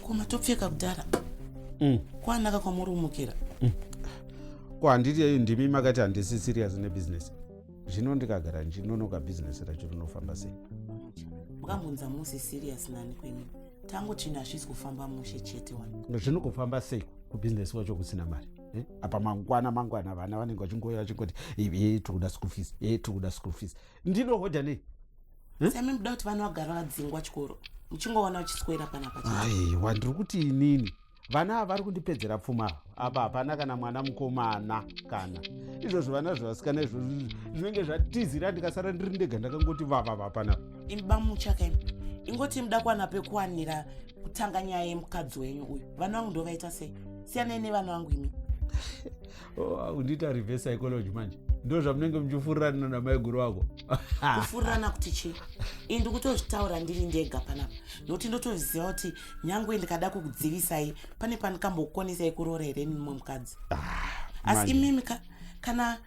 Ko matopfeka kudhara? Kwanaka kwamuri kumukira. Ko handiti ndimi makati handisi serious nebusiness? Zvino ndikagara ndichinonoka business racho rinofamba sei? Mukambunza musi serious nani kwemi? Tangoti zvinhu hazvisi kufamba mushe chete wani. Zvinokufamba sei kubusiness kwacho kusina mari? Apa mangwana mangwana vana vanenge vachingouya vachingoti tiri kuda school fees, tiri kuda school fees. Ndinohodha nei? Sami muda kuti vana vagara vadzingwa chikoro muchingoona vachiswera panapa chete. Aiwa, ndiri kuti inini vana ava vari kundipedzera pfuma ava. Apa hapana kana mwana mukomana kana izvozvo vana zvevasikana izvozvo zvinenge zvatizira, ndikasara ndiri ndega ndakangoti vavava panapa. Imi bamuchaka imi, ingoti muda kuwana pekuwanira kutanga nyaya yemukadzi wenyu uyu. Vana vangu ndovaita sei? Siyanai nevana vangu imi. Oh, undiita reverse psychology manje, ndo zvamunenge muchifurirana namaiguru wako. Kufurirana kuti chii? Ini ndikutozvitaura ndiri ndega panapa nokuti ndotoziva kuti nyangwe ndikada kukudzivisai pane pandikambokukonesai kuroora here mumwe mukadzi. Asi imimi kana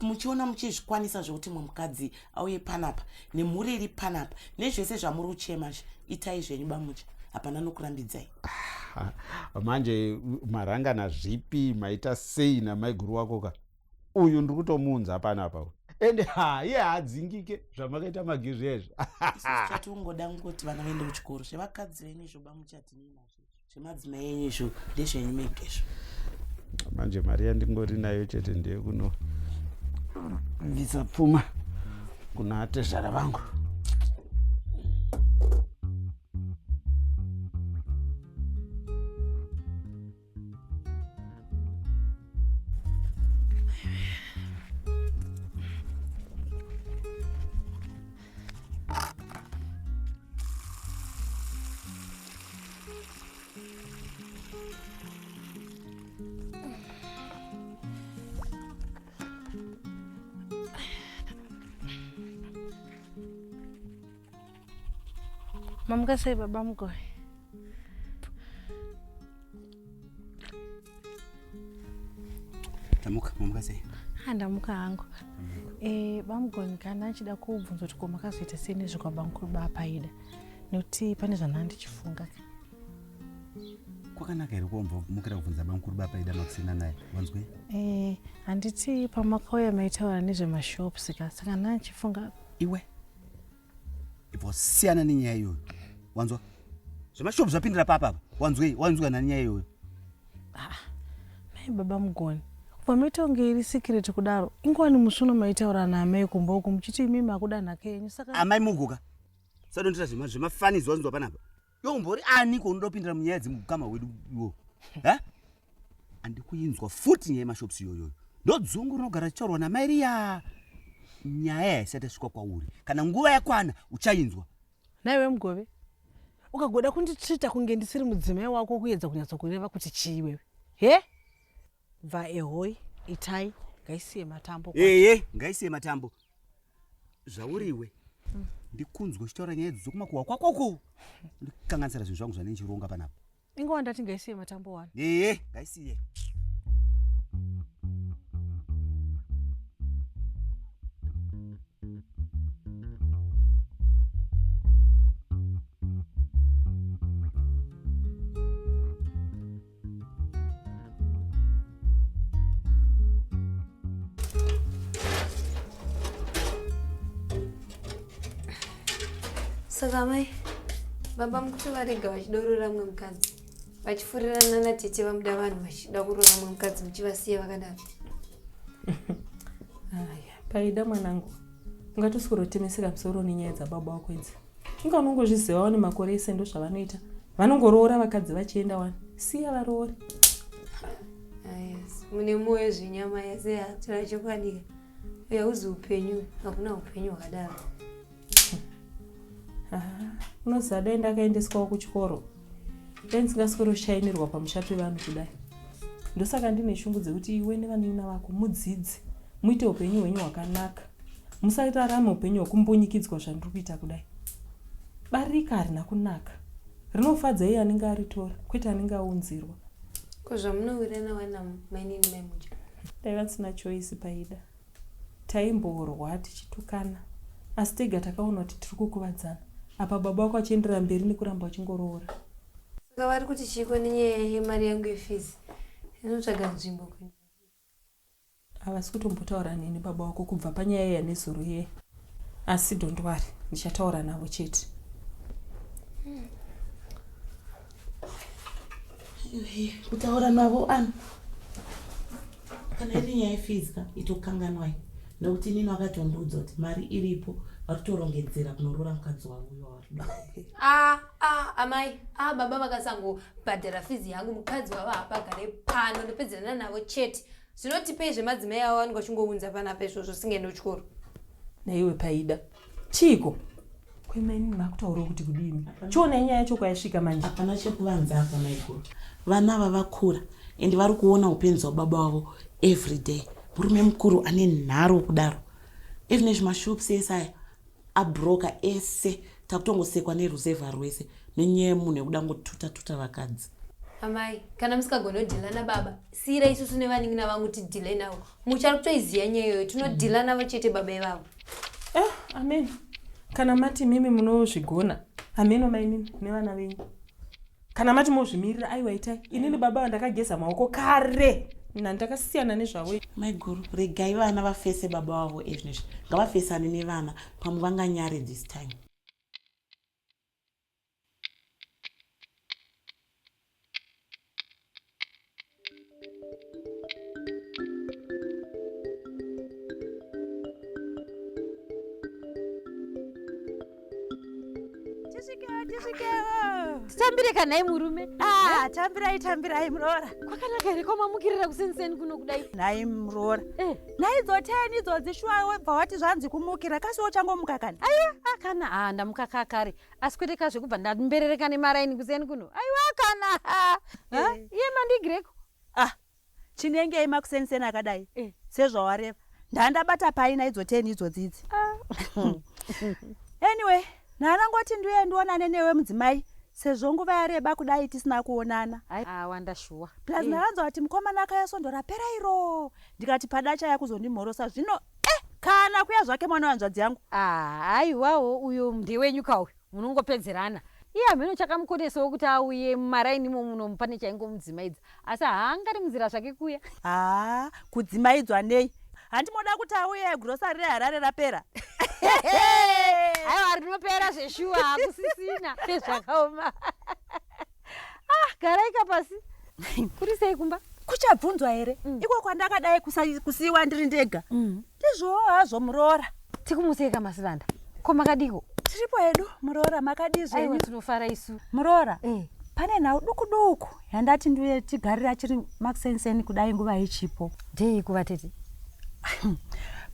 muchiona muchizvikwanisa zvekuti mumwe mukadzi auye panapa nemhuri iri panapa nezvese zvamuri kuchema zve, itai zvenyu bamucha, hapana nokurambidzai. Manje marangana zvipi, maita sei namaiguru wako ka? Uyu ndiri kutomuunza panapa uyu, ende ha, iye haadzingike zvamakaita magizvi ezvi. Isusu chatingoda ngoti vana vaende kuchikoro. Zvevakadzi venyu izvo bamucha tinei nazvo, zvemadzimai enyu izvo ndezvenyu mega izvo. Manje mari yandingori nayo chete ndeyekuno bvisa pfuma kuna atezvara vangu. Mamuka sei baba Mugove? Tamuka, mamuka sei? Ha, ndamuka hangu. BaMugoni, kana achida kubvunza kuti ko makazoita sei nezvekwabamukuru baPaida, nekuti pane zvandanga ndichifunga. Kwakanaka here kuomvomukira kubvunza bamukuru baPaida makusina naye, wanzwe? Handiti pamakauya maitaura nezvemashops ka, saka ndanga ndichifunga. Iwe ibva wasiyana nenyaya iyoyo, wanzwa? Zvemashops zvapindira papa apa, wanzwei? Wanzwa nani nyaya iyoyo? Mai baba Mugoni, kubva maita kunge iri secret kudaro, ingowani musi uno maitaura naamai kumba uku muchiti imi makuda nhaka yenyu, saka amai mugoka sadondita zvemafanizo, wanzwa panapa? Iwe umbori ani ko unoda kupindira munyaya dzemukama hwedu iwo? Ha, andikuinzwa futi nyaya yemashops iyoyoyo. Ndodzungu rinogara richitaurwa namai riya. Nyaya yaisati yasvika kwauri, kana nguva yakwana uchainzwa. Naiwe Mugove, ukagoda kunditsvita kunge ndisiri mudzimai wako, kuedza kunyatsokureva kuti chii iwewe? He, bva ehoi, itai ngaisiye matambo. Eye, ngaisiye matambo zvauriwe. Ndikunzwa uchitaura nyaya idzi dzokumakuhwa kwakoko, ndikanganisira zvinhu zvangu zvanenge ndichironga panapa. Ingova ndati ngaisiye matambo wani. Eye, ngaisiye. Saka mai, baba mukutovarega vachidorora mumwe mukadzi, vachifurirana natete vamuda vanhu vachida kuroora mumwe mukadzi, muchivasiya vakadaro? Aya, Paida mwanangu, ungatoswero musoro nenyaya dzababa wako idzi. Inga unongozviziva wani, makore ese ndozvavanoita, vanongoroora vakadzi vachienda wani. Siya varoore. Yes, mune mwoyo zvenyama yese, hatina chokwadi. Uye hauzi upenyu, hakuna upenyu hwakadaro. Unoziva dai ndakaendeswawo kuchikoro, dai ndisingasweroshainirwa pamusha pevanhu kudai. Ndosaka ndine shungu dzekuti iwe nevanin'ina vako mudzidze, muite upenyu hwenyu hwakanaka, musararame upenyu hwekumbunyikidzwa zvandiri kuita kudai. Barika harina kunaka, rinofadza iye anenge aritora, kwete anenge aunzirwa. Ko zvamunowirirana wana mainini mai Mucha? Ndaiva ndisina choice, Paida. Taimborwa tichitukana asi tega takaona kuti tiri kukuvadzana apa baba vako vachienderera mberi nekuramba vachingoroora. Saka vari kuti chiiko nenyaya yemari yangu yefees inotsvaga nzvimbo kuenda. Havasi kutombotaura neni baba wako kubva panyaya yanezuro iye asi don't worry ndichataura navo chete. Kutaura navo ani kana iri nyaya yefees ka itokanganwai nekuti inini vakatondiudza kuti mari iripo vari kutorongedzera kunoroora mukadzi wavo uyo wavari kuda. Ah, ah, amai ah, baba vakasangobhadhara fizi yangu mukadzi wavo hapagare pano ndopedzerana navo chete zvinotipei zvemadzimai avo vanenge vachingounza panapa izvozvo singaende kuchikoro Naiwe Paida chiiko kwemainini makutaurawo kuti kudini chionai nyaya yacho kwayasvika manje. Hapana chekuvanza apa maiguru. Vana ava vakura and vari kuona upenzi hwababa vavo everyday. Murume mukuru ane nharo kudaro. Even nezvimashops ese aya abroka ese takutongosekwa neruzevha rwese nenyaya yemunhu yekuda ngotuta tuta vakadzi. Amai kana musikagone kudhila nababa siira isusu nevanin'ina vangu tidhile navo. Mucha ari kutoiziva nyaya iyoyo tinodhila navo chete baba ivavo. Eh, amen. Kana mati mimi munozvigona hameno mainini nevana venyu. Kana mati mozvimirira aiwa itai. Inini baba ava ndakageza maoko kare ndakasiyana nezvavo. Maiguru regai vana vafese baba vavo ezvinezvi ngavafesane nevana pamwe vanganyare this time. Titambire ka nhai murume. Ah, tambirai tambirai muroora. Kwakanaka here kwamamukirira kuseniseni kuno kudai? Nhai muroora. Eh. Nhai dzoteni idzodzi shuwa webva wati zvanzi kumukira kasi wochangomuka kani? Aiwa, ah, kana ah, ndamuka kakare. Asi kwete ka zvekubva ndamberereka nemaraini kuseni kuno. Aiwa kana. Eh. Iye mandigireko. Ah, chinengei makuseniseni akadai eh. Sezvawareva. Ndandabata pai naidzo 10 idzodzi idzi. Ah. Anyway, ndanangoti ndiuye ndionane newe mudzimai sezvo nguva yareba kudai tisina kuonana. Ah, wanda shuwa. Plus eh. Ndakanzwa kuti mukomana akaya svondo rapera iro. Ndikati pada chaya kuzondimhorosa zvino eh kana kuya zvake mwana wehanzvadzi yangu. Ah, aiwawo uyo ndewenyu ka uyu. Munongopedzerana. Iye hameno chakamukonesawo kuti auye mumaraini imo muno pane chaingomudzimaidza. Asi haangari munzira zvake kuya. Haa, kudzimaidzwa nei? Hanti moda kuti auye grocery reHarare rapera? Aiwa rinopera zveshuwa hakusisina. Zvakaoma. Ah, garaika pasi. Kuri sei kumba? Kuchabvunzwa here? Mm. Iko kwandakadai kusiiwa ndiri ndega. Mm. Ndizvowo hazvo muroora. Tikumuseka Masivanda. Ko makadiko? Tiripo hedu muroora, makadii zvenyu? Aiwa tinofara isu. Muroora. Eh. Pane nhau duku duku yandati ndiuye tigarire achiri makuseni kudai nguva ichipo. Ndei kuva tete?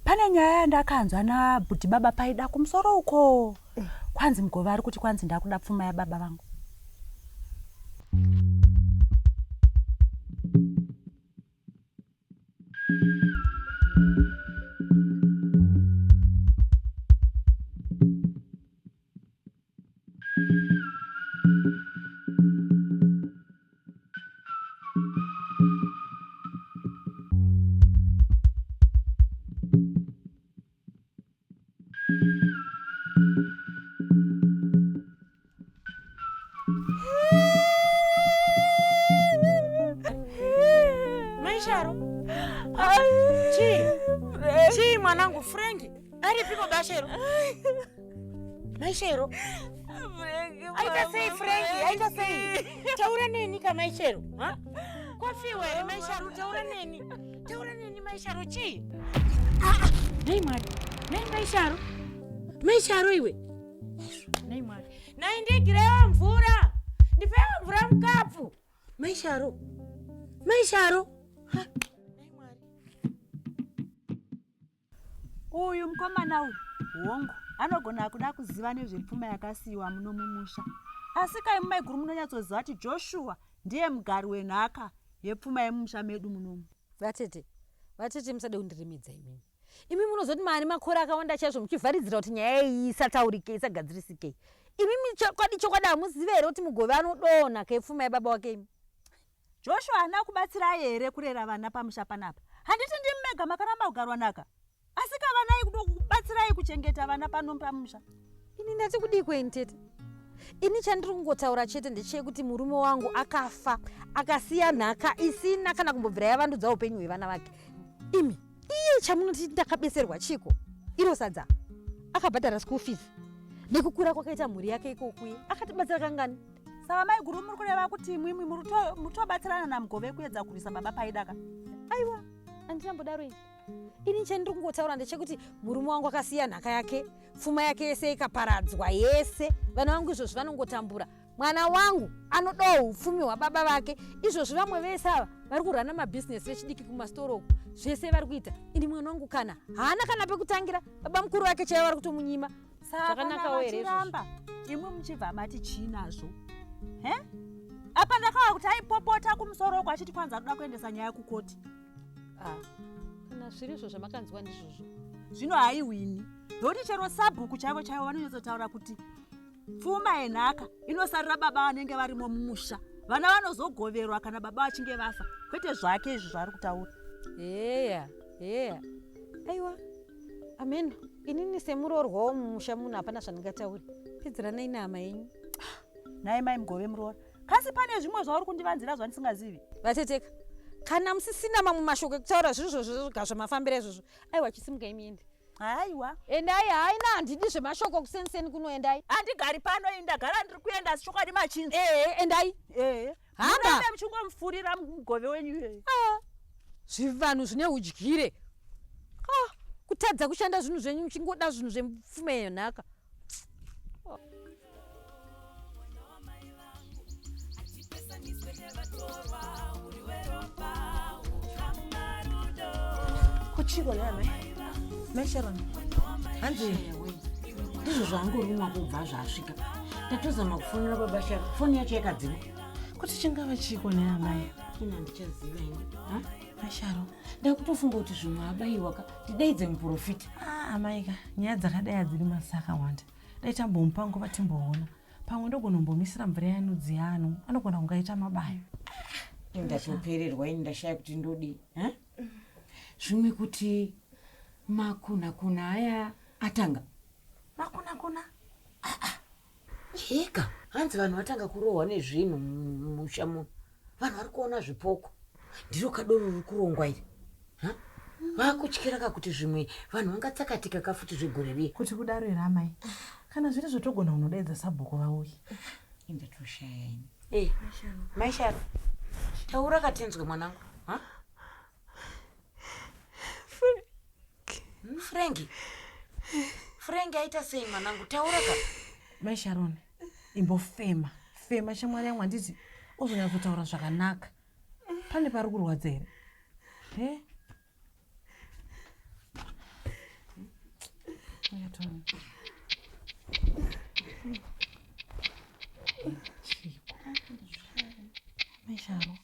Pane nyaya yandakanzwa nabhuti baba Paida kumusoro uko. Eh. Kwanzi Mugove ari kuti kwanzi ndakuda pfuma yababa vangu. Maisharo. Chii? Chii mwanangu Frank? Aripiko bashero? Maishero. Aita sei Frank? Aita sei? Taura neni ka Maishero. Ha? Kwafiwa here Maisharo? Taura neni. Taura neni Maisharo chii? Ah, ah. Nei Mwari. Nei Maisharo. Maisharo iwe. Nei Mwari. Nei ndigirewo mvura. Ndipewo mvura mukapu. Maisharo. Maisharo. Ha. Nei Mwari. Uyu mukomana uyu hongu anogona kuda kuziva nezvepfuma yakasiyiwa muno mumusha asi kai mumaiguru munonyatsoziva kuti Joshua ndiye mugari wenhaka yepfuma yemumusha medu munomu. Vatete, vatete musade kundiremedza imimi. Imi munozoti maane makore akawanda chaizvo muchivharidzira kuti nyaya iyi isataurike isagadzirisike. Imimi chokwadi chokwadi hamuzive here kuti Mugove anodonha kepfuma yababa wake imi? Joshua haana kubatsirai here kurera vana pamusha panapa? Handiti ndimi mega makaramba kugarwa nhaka? Asi ka vana ikutokubatsirai kuchengeta vana pano pamusha. Ini ndati kudii kweni tete? Ini chandiri kungotaura chete ndechekuti murume wangu akafa akasiya nhaka isina kana kumbobvira yavandudza upenyu hwevana vake. Imi iye chamunoti ndakabetserwa chiko? Iro sadza akabhadhara school fees nekukura kwakaita mhuri yake ikokuye akatibatsira kangani? Saka maiguru muri kureva kuti imwimwi muri kutobatsirana naMugove kuedza kurwisa baba Paida ka? Aiwa, handinambodaro ini. Ini chandiri kungotaura ndechekuti murume wangu akasiya nhaka yake, pfuma yake yese ikaparadzwa yese. Vana vangu izvozvi vanongotambura. Mwana wangu anodawo upfumi hwababa vake. Izvozvi vamwe vese ava vari kurana mabhizinesi vechidiki kumasitoro uku, zvese vari kuita. Ini mwana wangu kana haana kana pekutangira, baba mukuru vake chaivo vari kutomunyima. Zvakanakawo here izvozvo? Imwi muchibva mati chii nazvo? He? Apa ndakawa kuti aipopota kumusoro uko achiti kwanza anoda kuendesa nyaya kukoti. Ah, kana zviri izvo zvamakanzwa ndizvozvo. Zvino haihwini. Nokuti chero sabhuku chaivo chaivo vanonyatsotaura kuti pfuma yenhaka inosarira baba vanenge varimo mumusha. Vana vanozogoverwa kana baba vachinge vafa, kwete zvake izvi zvaari kutaura. Heya, heya. Aiwa. Amen. Inini semuroorwa womumusha muno hapana zvandingataure. Pedzeranai nehama yenyu. Nhai mai Mugove muroora. Kasi pane zvimwe zvauri kundivanzira zvandisingazivi? Vateteka. Kana musisina mamwe mashoko ekutaura zviri izvozvo zvoga zvamafambira izvozvo. Aiwa chisimukai muende. Aiwa. Endai haina handidi zvemashoko kuseniseni kuno endai. Handigari pano ini ndagara ndiri kuenda asi chokwadi machinzi. Ehe endai. Ehe. Hamba. Murambe muchingomufurira mugove wenyu iyeyu. Ah. Zvivanhu zvine udyire. Ah, kutadza kushanda zvinhu zvenyu muchingoda zvinhu zvepfuma yenhaka. Kuchiko naye mai. Mai Sharon. Hanzi ndizvo zvaangorumwa kubva zvaasvika. Ndatozama kufonera baba Sharon, foni yacho yakadzima. Kuti chingava chiko naye amai? Ini handichaziva ini. Ha? Mai Sharon. Ndakutofunga kuti zvimwe abaiwa ka ndidaidze muprofita. Ah, amai ka, nyaya dzakadai hadzidi mazuva akawanda. Dai tambomupa nguva timboona. Pamwe ndogona kumbomisira mvura yanodziya ano, anogona kunge aita mabayo. Ini ndatopererwa ini ndashaya kuti ndodii. Ha? Zvimwe kuti makunakuna aya atanga. Makunakuna? Ah, ah. Heka, hanzi vanhu vatanga kurohwa nezvinhu mumusha muno. Vanhu vari kuona zvipoko. Ndiro kadoro riri kurongwa iri. Ha? Vakutyira ka kuti zvimwe vanhu vangatsakatika ka futi zvegore riye. Kuti kudaro here amai? Kana zviri zvotogona kunodaidza sabhuku vauye. Indatoshaya ini. Eh, mai Sharo. Taura ka tinzwe mwanangu. Ha? Frank. Frank aita sei mwanangu? Taura ka. Mai Sharon, imbofema. Fema shamwari yangu handiti uzonyatsotaura zvakanaka. Pane pari kurwadza here? He? Uya Tony. Chiko. Mai Sharon.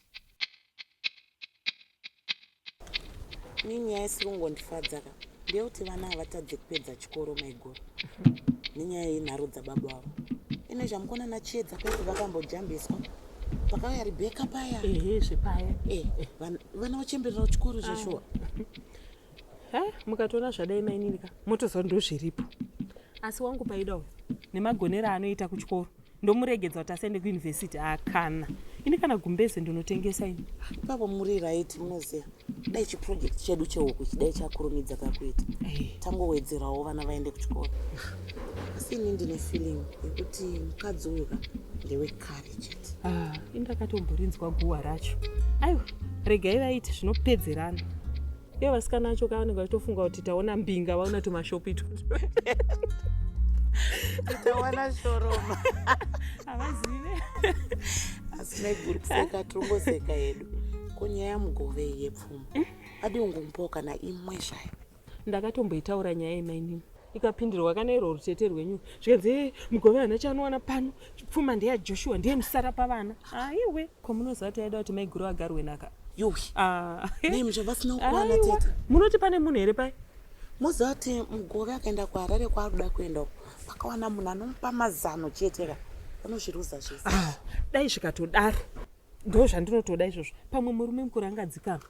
Ini nyaya isiri kungondifadza ka ndeyekuti vana havatadze kupedza chikoro maiguru nenyaya yenharo dzababa vavo. Ine zvamukona naChiedza paipo vakambojambiswa pakauya Rebecca paya. Ehe zvepaya. Eh, vana vachemberera kuchikoro zveshuwa. Ha, mukatoona zvadai mainini ka motoziva ndozviripo. Asi wangu Paida uyu nemagonero aanoita kuchikoro ndomuregedza kuti asaende kuyunivhesiti akana ini kana gumbeze ndinotengesa ini ipapo muri right munoziva dai chiproject chedu chehuku ichi dai chakurumidza kakuita tangowedzerawo vana vaende kuchikoro asi ini ndine feeling yekuti mukadzi uyu ka ndewekare chete ah, ini ndakatomborinzwa guhwa racho aiwa regai vaite zvinopedzerana Ivo vasikana acho ka vanenge vachitofunga kuti taona mbinga vaona tumashopu itwo. Tawana shoroma. Havazive. Asi maiguru kuseka tongoseka hedu. Ko nyaya yamugove iyi yepfuma. Adi ungomupawo kana imwe zvayo. Ndakatomboitaura nyaya yemainini ikapindirwa kana irwo rutete rwenyu zvikanzi eh, mugove hana chaanowana pano pfuma ndeyajoshua ndiye musara pavana aiwe ko munoziva kuti aida kuti maiguru agarwe nhaka yuwi ah. nei muchabva sina kukwana tete munoti pane munhu here pai moziva kuti mugove akaenda kuharare kwaari kuda kuenda uko pakawana munhu anomupa mazano chete ka anozviruza zvese ah, dai zvikatodaro ndo zvandinotoda izvozvo pamwe murume mukuru angadzikama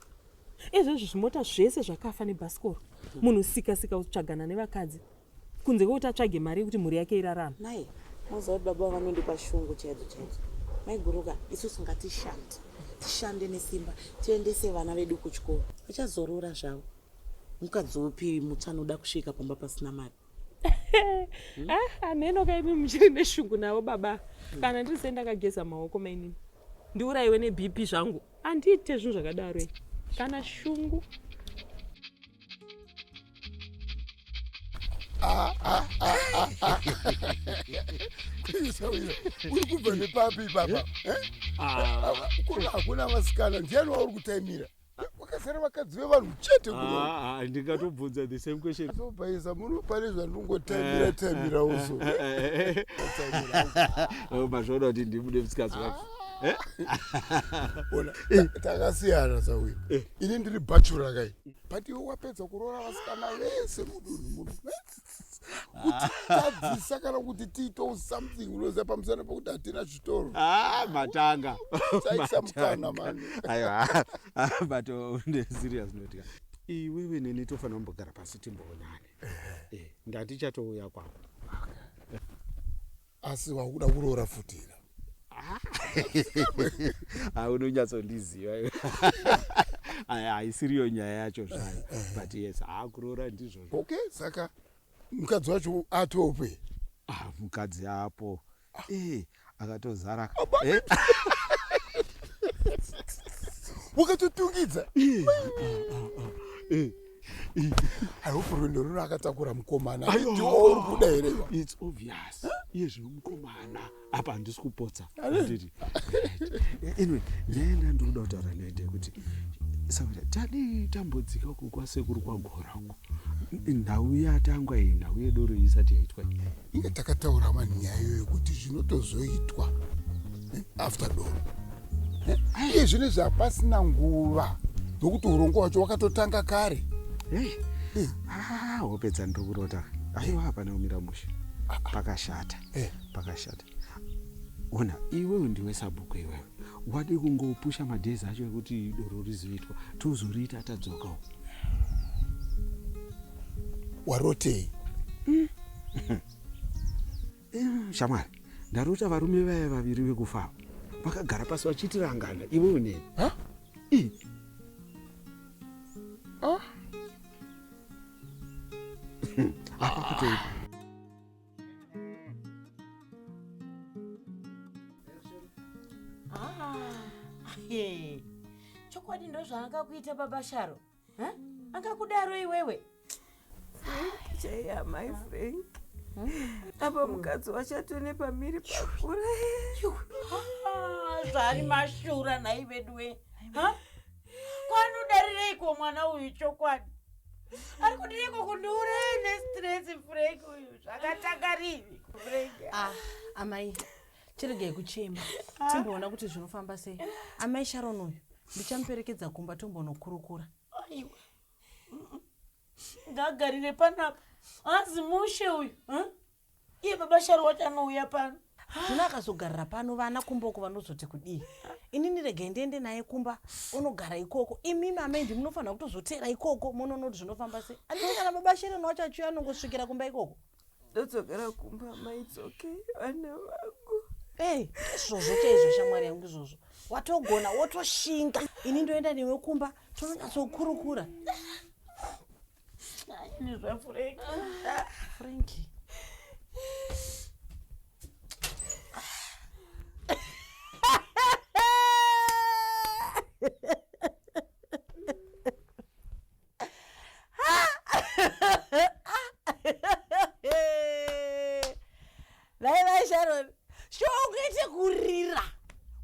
Izvezvi zvimota zvese zvakafa nebhasikoro. Munhu sika sika kutsvagana nevakadzi. Kunze kwekuti atsvage mari yekuti mhuri yake irarame. Nhai, moziva kuti baba vanondipa shungu chaidzo chaidzo. Maiguruka, isusu ngatishande. Tishande nesimba, tiendese vana vedu kuchikoro. Vachazoroora zvavo. Mukadzi upi mutsva anoda kusvika pamba pasina mari? Hmm? Ah, hameno ka imi muchiri neshungu navo baba. Kana ndiri sendakageza maoko mainini. Ndiuraiwe neBP zvangu. Handiite zvinhu zvakadaro ini. Kana shungu. Uri kubva nepapi ipapa? Eh? Ah. Kuna hakuna vasikana, ndiani wauri kutaimira? Wakazara vakadzi vevanhu chete kuno. Ah, ah, ndingatobvunza the same question. Zobhaisa muno pane zvandingotaimira eh, taimirawo so. Eh, oh, mazvoona kuti ndimude musikadzi wake. Eh? Ona, takasiyana sauya. Ini ndiri bachelor kai. But iwe wapedza kuroora vasikana vese mudunhu muno. Kutitadzisa kana kuti tiitewo something unoziva pamusana pekuti hatina chitoro. Ah, matanga. Saisa mukana mani. Aiwa, ah, but on serious note. Iwewe neni tofanira kumbogara pasi timboonane. Eh, ndati chatouya kwako. Asi wakuda kuroora futi here? Ah, unonyatsondiziva. Haisiriyo nyaya yacho zvayo. But yes, kuroora ndizvozvo. Okay, saka mukadzi wacho atope? Ah, mukadzi apo. Eh, akatozara. Eh? Wakatotungidza. Eh. I hope rwendo runo akatakura mukomana. Ndiwo uri kuda here? It's obvious. Iye zvino mukomana. Apa handisi kupotsa. Handiti. Anyway, nyaya yandiri kuda kutaura nayo ndeyekuti saka tadii tambodzika uku kwasekuru kwagora uku. Nhau yatangwa iyi, nhau yedoro isati yaitwa iyi. Inge takataura mani nyaya iyoyo kuti zvinotozoitwa after doro. Iye zvinezvi hapasina nguva nokuti urongwa hwacho wakatotanga kare. Ah, hope dzandiri kurota. Aiwa, hapana kumira mushe. Pakashata. Pakashata. Ona, iwewe ndiwe sabhuku iwewe. Wadi kungopusha madhezi acho ekuti doro rizoitwa. Tozoriita tadzokawo. Warotei? Shamwari, ndarota varume vaya vaviri vekufa vakagara pasi vachitirangana iwewe neni. Ah. Apa kutoipa. Ah, chokwadi ndo zvaangakuita baba Sharo? Angakudaro iwewe? Chaiya mai Frank, apa mukadzi wacho pamiri pakura. Ah, zvaari mashura nhai veduwe. Kwanodarireiko mwana uyu chokwadi? Ari kudireiko kundiuraya nestress Frank uyu? Zvakatanga rini Frank? Ah, amai, chiregai kuchema, timboona kuti zvinofamba sei. Amai Sharon uyu ndichamuperekedza kumba tombonokurukura. Aiwa, ngagarire panapa, hanzi mushe uyu. Iye baba Sharo wacho anouya pano. Zvino akazogarira pano, vana kumboko vanozoti kudii? Inini regai ndiende naye kumba, unogara ikoko. Imimi amai ndi munofanira kutozoteera ikoko, munoona kuti zvinofamba sei. Anditi kana baba Sharon wacho achiuya anongosvikira kumba ikoko. Ndodzokera kumba mai, it's okay, vana vangu. Ei, izvozvo chaizvo shamwari yangu, izvozvo watogona, wotoshinga. Ini ndoenda newe kumba tononyatsokurukura. Ini zvaFrank. Franki. Vai vai Sharon, shongoite kurira,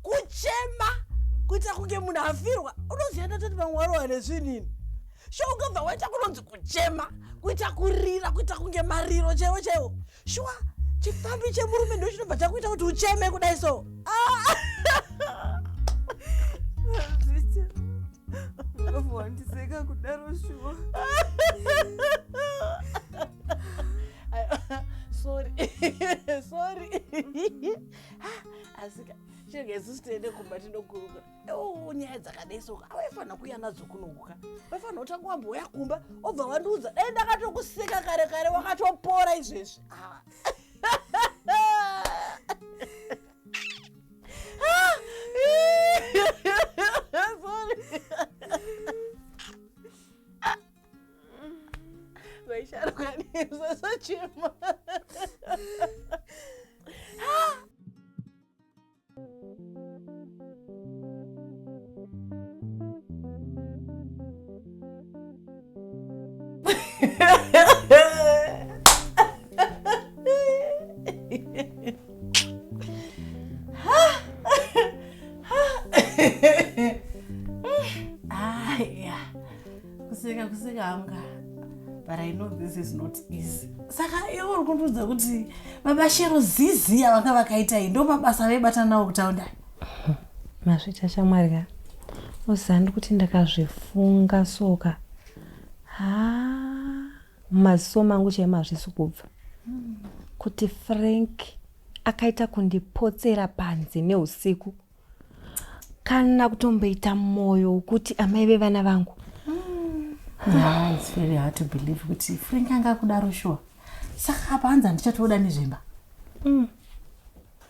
kuchema, kuita kunge munhu afirwa. Unoziva ndatoti vamwe varohwa nezvinini. Shongobva waita kunonzi kuchema, kuita kurira, kuita kunge mariro chaiwo chaiwo. Shuwa chifambi chemurume ndo chinobva chakuita kuti ucheme kudai so. Ah! Zvicha wandiseka kudaro shuwa. Sorry, sorry. Asika. Chirega isusu tiende kumba tinokurukura. Ewo nyaya dzakadai so awaifanira kuuya nadzo kunokuka. Waifanira kutanga wambouya kumba obva wandiudza. Dai ndakatokuseka kare kare wakatopora izvezvi. Ah. Sorry. Vaisharukanisasochema. Ah, yeah. Kuseka kuseka hanga. But I know this is not easy. Saka iwe uri kundiudza kuti baba Shero zizi yavanga vakaita iyi ndo mabasa avaibata nawo kutaunda. Mazvita shamwari ka. Uzandi kuti ndakazvifunga soka. Ha, mumaziso mangu chaimo hazvisi kubva. Kuti Frank akaita kundipotsera panze neusiku. Kana kutomboita moyo wekuti amai vevana vangu. Yeah, it's very hard to believe kuti Frank anga akudaro sure. Saka apa hanzi handichatoda nezvemba.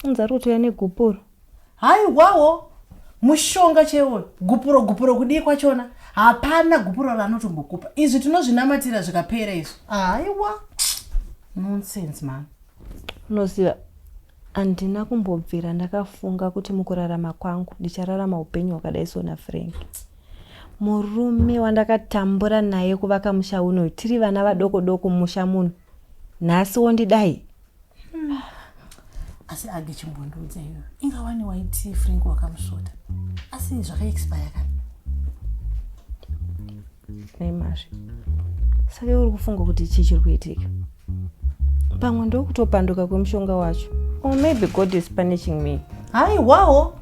Hanzi ari kutouya negupuro. Haiwawo mushonga chaiwo gupuro gupuro kudii kwachona hapana gupuro raanotombokupa izvi tinozvinamatira zvikapera izvi haiwa nonsense man. Unoziva handina kumbobvira ndakafunga kuti mukurarama kwangu ndichararama upenyu hwakadai so naFrank. Murume wandakatambura naye kuvaka musha unoyu tiri vana vadoko doko mumusha muno nhasi wondidai. Asi age chimbondiudza iyoyo inga wani waiti Frank wakamusvota asi zvakaexpire kani? Nemazvi. Saka iwe uri kufunga kuti chii chiri kuitika? Pamwe ndokutopanduka kwemushonga wacho. Or maybe God is punishing me. Haiwawo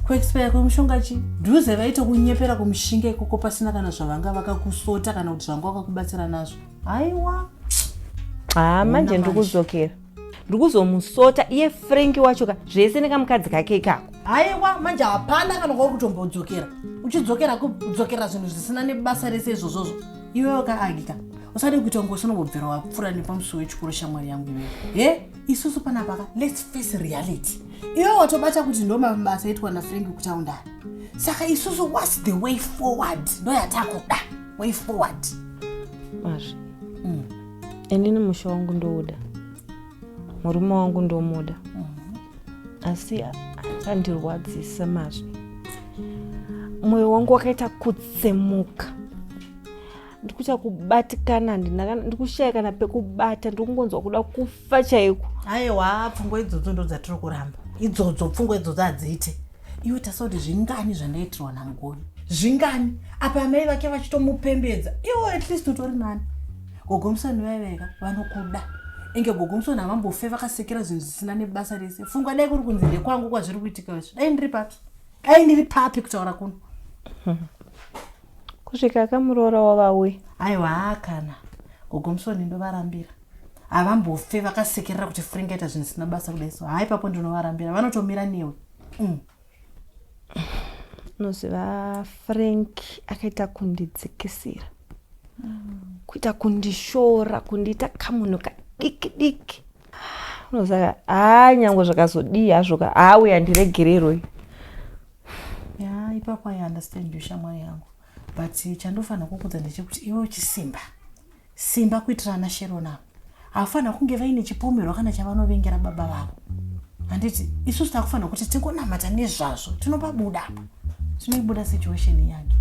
kuexpire kwemushonga chi dhuze vaitokunyepera kumushinga ikoko pasina kana zvavanga vakakusota kana kuti zvanga vakakubatsira nazvo. Haiwa. Haa manje ndiri kudzokera. Ndiri kuzomusota iye Frank wacho ka zvese nekamukadzi kake ikako. Haiwa manje hapana kana kwauri kutombodzokera. Uchidzokera kudzokera zvinhu zvisina nebasa rese izvozvozvo. Iwewe ka Agita usade kuita kunge usinombobvira wapfuura nepamusuwo wechikoro shamwari yangu iwewe. He isusu panapa ka let's face reality. Iwewe watobata kuti ndo mabasa aitwa naFrank kutaundana. Saka isusu what's the way forward? Ndo yatakuda. Way forward. Mazvi. Inini musha wangu ndouda. Murume wangu ndomuda. Asi akandirwadzisa mazvi. Moyo wangu wakaita kutsemuka. Ndikuita kubatikana, ndikushaya kana pekubata, ndikungonzwa kuda kufa chaiko. Aiwa, pfungwa idzodzo ndo dzatiri kuramba. Idzodzo pfungwa idzodzo hadziite. Iwe tasa kuti zvingani zvandaitirwa naMugoni. Zvingani? Apa amai vake vachitomupembedza. Iwe at least utori nani. Gogo Musoni vaiveka vanokuda. Enge Gogo Musoni havambofe vakasekera zvinhu zvisina nebasa rese. Funga dai kuri kunzi ndekwangu kwazviri kuitika izvi. Dai ndiri papi? Dai ndiri papi kutaura kuno? Kusvika akamuroora wavauya. Aiwa kana. Gogo Musoni ndovarambira. Havambofe vakasekerera kuti Frank aita zvinhu zvisina basa kudai so. Haa ipapo ndinovarambira. Vanotomira newe. Unoziva Frank akaita kundidzikisira. Kuita kundishora, kundiita kamunhu kadiki diki. Unoziva haa nyangwe zvakazodii hazvo ka haa uya ndiregereroi. Ya ipapo I understand you shamwari yangu. But chandofanira kukudza ndechekuti iwe uchisimba. Simba kuitira ana Sharon ava. Havafanira kunge vaine chipomerwa kana chavanovengera baba vavo. Handiti isusu takufanira kuti tingonamata nezvazvo tinopabuda apa. Tinoibuda situation yake.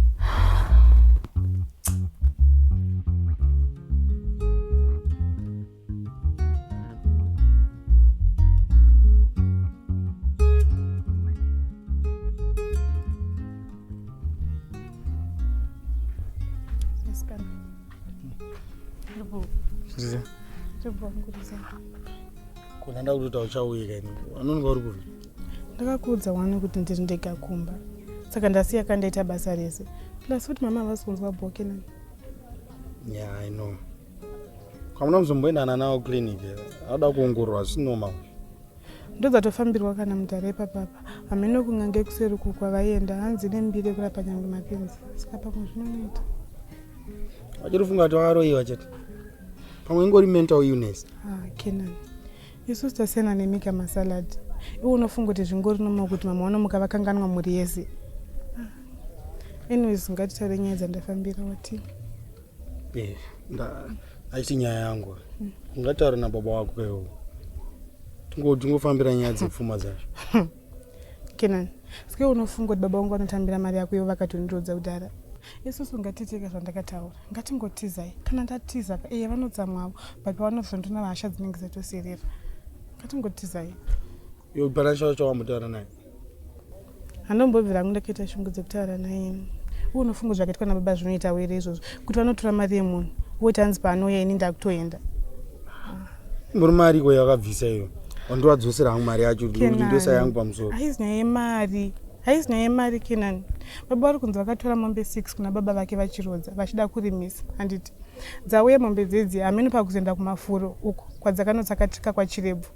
Kuna ndakuti uchauya kaini. Anonga uri kupi? Ndakakuudza wani kuti ndiri ndega kumba. Saka ndasiya kandaita basa rese. Plus futi mama havasi kunzwa bhoke nani. Yeah, I know. Kwamuna muzomboendana nawo clinic. Anoda kuongororwa zvisi normal. Ndodzatofambirwa kana mudhara ipapapa. Hameno kun'anga yekuseri uku kwavaienda hanzi ine mbiri yekurapa nyangwe mapenzi. Saka pamwe zvinonoita. Vachiri kufunga kuti vakaroyiwa chete. Pamwe ingori mental illness. Ah, Kenan. Isusu tasiyana nemika masalad. Iwe unofunga kuti zvingori normal kuti mama vanomuka vakanganwa mhuri yese. Ah. Anyways, ngatitaure nyaya dzandafambira watii. Eh, nda aiti nyaya yangu. Ungataura nababa wako kaiwo. Tingofambira nyaya dzepfuma dzacho. Kenan, sike unofunga kuti baba vangu vanotambira mari yako ivo vakatondirodza kudhara. Isusu ngatiiteka zvandakataura. Ngatingotizai. Kana ndatiza ka, eya vanotsamwavo, but pavanozondona hasha dzinenge dzatoserera. Ngatingotizai. Iwe pana chacho wambotaura naye. Handombobvira hangu ndakaita shungu dzekutaura naye. Iwe unofunga zvakaitwa nababa zvinoita were izvozvo kuti vanotora mari yemunhu woti hanzi paanouya ini ndakutoenda. Imbori mari iko yakabvisa iyo. Wandowadzosera hangu mari yacho kuti ndoisa yangu pamusoro. Haizi nyaya yemari. Haizi nyaya yemari Kenani. Baba vari kunzi vakatora mombe 6 kuna baba vake vachirodza vachida kurimisa handiti. Dzauya mombe dzedzi hameno pakuzoenda kumafuro uko kwadzakanotsakatika kwaChirebvu.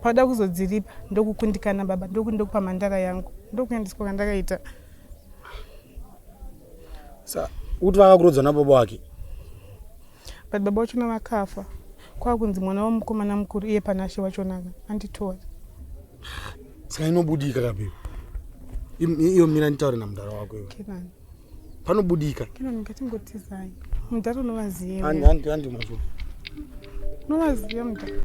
Pakuda kuzodziripa ndokukundikana baba ndokuti ndokupa mhandara yangu ndokuendeswa kwandakaita. Sa kuti vakakurodzwa nababa wake? But baba vachona vakafa kwakunzi mwana wemukomana mukuru iye Panashe wachonaka anditora. Saka inobudika kapi? Iyo mira nditaure namudhara wako iwe. Kenani. Panobudika. Kenani ngatingotizai. Mudhara unovaziva. Handi handi handi mazvo. Unovaziva mudhara.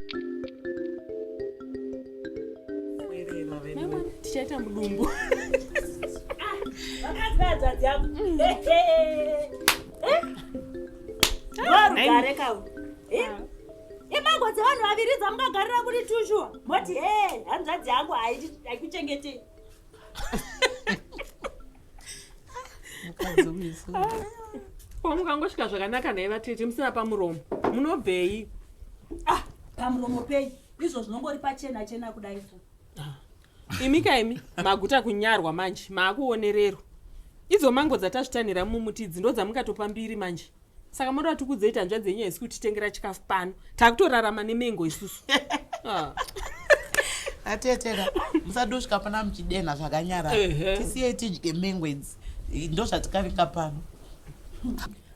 Tichaita mudumbu. Vakadzi vehadzvadzi yangu. Rugare kawe. Imango dzevanhu vaviri dzamungagarira kuri tushuwa moti he hanzvadzi yangu haikuchengetei. Ko mukangosvika zvakanaka nhai vatete musina pamuromo munobvei? Ah, pamuromo pei izvo zvinongori pachena chena kudai so. Imi kaimi maguta kunyarwa manje maakuonererwa. Idzo mango dzatazvitanhira mumuti idzi ndodzamungatopa mbiri manje. Saka moda kuti tikudzei hanzvadzi yenyu haisi kutitengera chikafu pano. Takutorarama nemengo isusu. Ah. Atetera musadosvika pana muchidenha zvakanyarara. Tisiyei tidye mengo idzi. Ndozvatikavinga pano.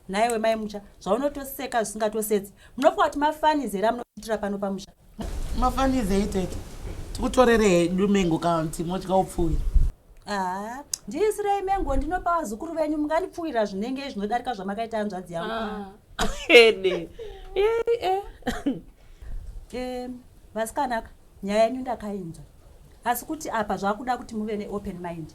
Nhaiwe mai Mucha zvaunotoseka zvisingatosetsi munofunga kuti mafanizi here amunoitira pano pamusha? Mafanizi ei tete? Tikutorere hedu mengo kana kuti motya upfuwira? Ah, ndiisirei mengo ndinopa vazukuru venyu mungandipfuwira zvinenge zvinodarika zvamakaita hanzvadzi yangu. Ah, ede. Eh, eh. Vasikanaka nyaya yenyu ndakainzwa asi kuti apa zvakuda kuti muve neopen mind.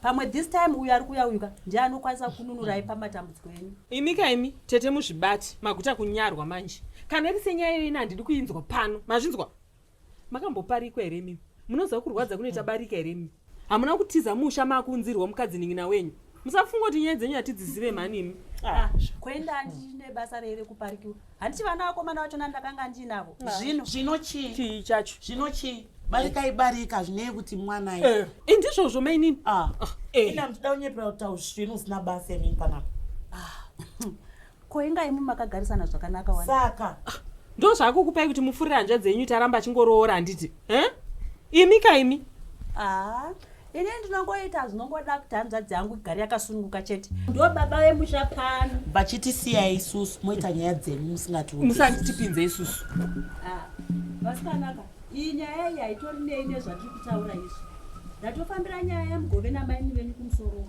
Pamwe this time uyu ari kuuya uyuka ndiye anokwanisa kununurai pamatambudziko enyu. Imi ka imi tete muzvibate maguta kunyarwa manje. Kana iri senyaya iyo ini handidi kuinzwa pano. Mazvinzwa? Makamboparikwa here imimi? Munoziva kurwadza kunoita barika here imimi? Hamuna kutiza musha makuunzirwa mukadzi nin'ina wenyu. Musafunga kuti nyaya dzenyu hatidzizive mhani imi. Ah, kwenda handine basa rei rekuparikiwa. Handiti vana vakomana vachona ndakanga ndinavo. Zvino zvino chii? Chii chacho? Zvino chii? Barika ibarika zvinei kuti mwana eh. Indizvozvo mainini. Ah. Eh. Ina muchida kunyepera kuti tauzvinu usina basa imini panapa. Ah. Ko inga imi makagarisana zvakanaka wani. Saka ndozvakukupai kuti mufurire hanzvadzi yenyu taramba achingoroora handiti? Eh? Imi ka imi. Ah. Ini ndinongoita zvinongoda kuti hanzvadzi yangu igare yakasununguka chete. Ndo baba vemusha pano. Vachitisiyai isusu moita nyaya dzenyu musingatiudzi. Musatipinze isusu. Ah. Vasikanaka. Iyi nyaya iyi haitori nei nezvatiri kutaura izvi. Ndatofambira nyaya yaMugove namaini venyu kumusoro.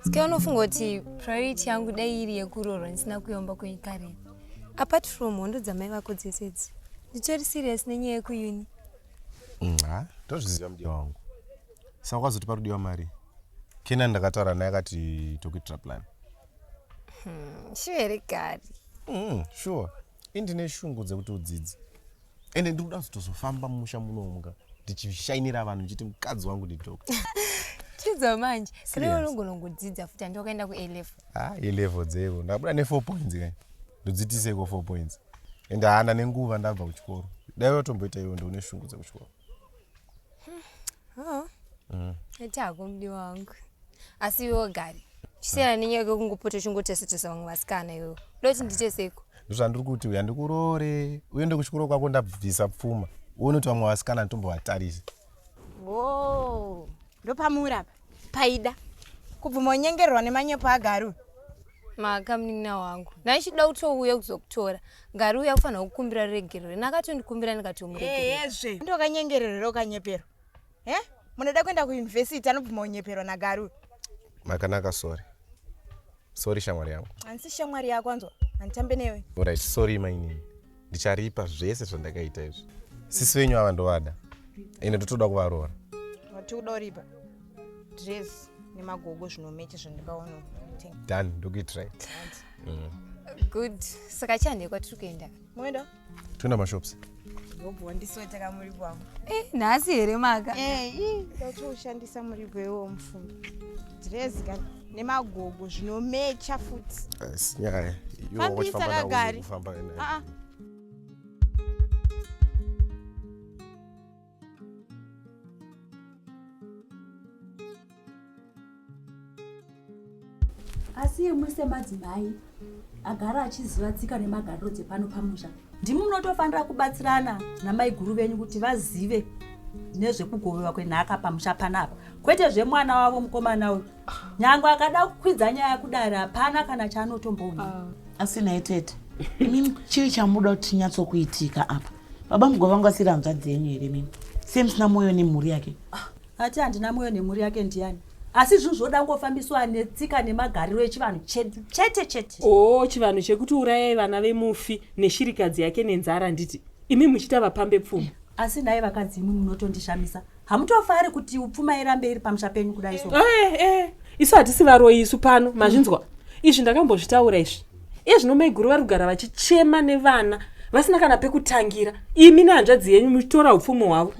Sike unofunga kuti priority yangu dai iri yekuroorwa ndisina kuyomba kwenyu kare. Apart from hondo dzamai vako dzese idzi, nditori serious nenyaya yekuyuni. Ha, ndozviziva mudiwa wangu. Saka wazoti parudiwa mari. Kenan ndakataura naye akati tokuitira plan. Sure here gari? Sure. Ini ndine shungu dzekuti udzidze. Ende ndiri kuda kuzotozofamba mumusha munomuka ndichishainira vanhu ndichiti mukadzi wangu ndi doctor. Chidzo manje. Kana Serious. unogona kungodzidza futi handi wakaenda ku A level. Ah, A level dzeiko. Ndabuda ne 4 points kai. Ndodziitiseiko 4 points. Ende haana nenguva ndabva kuchikoro. Dai watomboita iwe ndoune shungu dzekuchikoro. Oh. Ita hako mudiwa wangu. Asi iwe gari. Chisiyana nenyaya yekungopota uchingotesa-tesa vamwe vasikana iwewe. Uda kuti ndiite seiko? Ndozvandiri kuti uya ndikuroore uende kuchikoro kwako ndabvisa pfuma uone kuti vamwe vasikana nditombovatarisa. Oh, ndopamuri apa paida kubvuma unyengererwa nemanyepo agari uyu. Maka munin'ina wangu. Ndaichida kutouya kuzokutora. Gari uya kufanira kukumbira ruregerero. Ini akatondikumbira ndikatomuregerera. Ehezve ndokanyengerero here ukanyeperwa he munoda kuenda kuyunivhesiti anobvuma kunyeperwa nagari uyu. Makanaka sorry. Sorry shamwari yangu. Handisi shamwari yako anzwa handitambe newe. Alright, sorry mainini. Ndicharipa zvese zvandakaita izvi. Sisi venyu ava ndovada. Ende ndotoda kuvaroora. Wati kuda uripa dress nemagogo zvinomecha zvandikaona. Done, ndokuitirai. Good. Saka chanhekwa kwatiri kuenda. Moenda? Toenda mashops. Ndobva wandisweta kamuripo wangu. Eh, nhasi here maka? Eh, ii, ndatoushandisa muripo iwowo mufunge. Dress ka nemagogo zvinomecha futi. Asi nyaya. Iwe Fambisa wachifamba nawo kagari. kufamba naye. Ah ah. Asi imwi semadzimai agara achiziva tsika nemagariro dzepano pamusha, ndimi munotofanira kubatsirana namaiguru venyu kuti vazive nezvekugovewa kwenhaka pamusha panapa, kwete zvemwana wavo mukomana uyu. Nyangwe akada kukwidza nyaya kudare, hapana kana chaanotomboona. Asi nhai tete, imimi chii chamuda kuti chinyatsokuitika apa? Baba mugova vangu asiri hanzvadzi yenyu here imimi? Sei musina mwoyo nemhuri yake? Ati handina mwoyo nemhuri yake ndiani? Asi zvinhu zvoda kungofambiswa netsika nemagariro echivanhu chedu chete chete. Oo, chivanhu chekuti urayai vana vemufi neshirikadzi yake nenzara handiti? Imi muchiita vapambe pfuma. Asi nhai vakadzi imwi munotondishamisa. Hamutofari kuti pfuma irambe iri pamusha penyu kudai so? Eh, eh. Isu hatisi varoyi isu pano, mazvinzwa? Izvi ndakambozvitaura izvi. Iye zvino maiguru vari kugara vachichema nevana vasina kana pekutangira. Imi nehanzvadzi yenyu muchitora upfumi hwavo.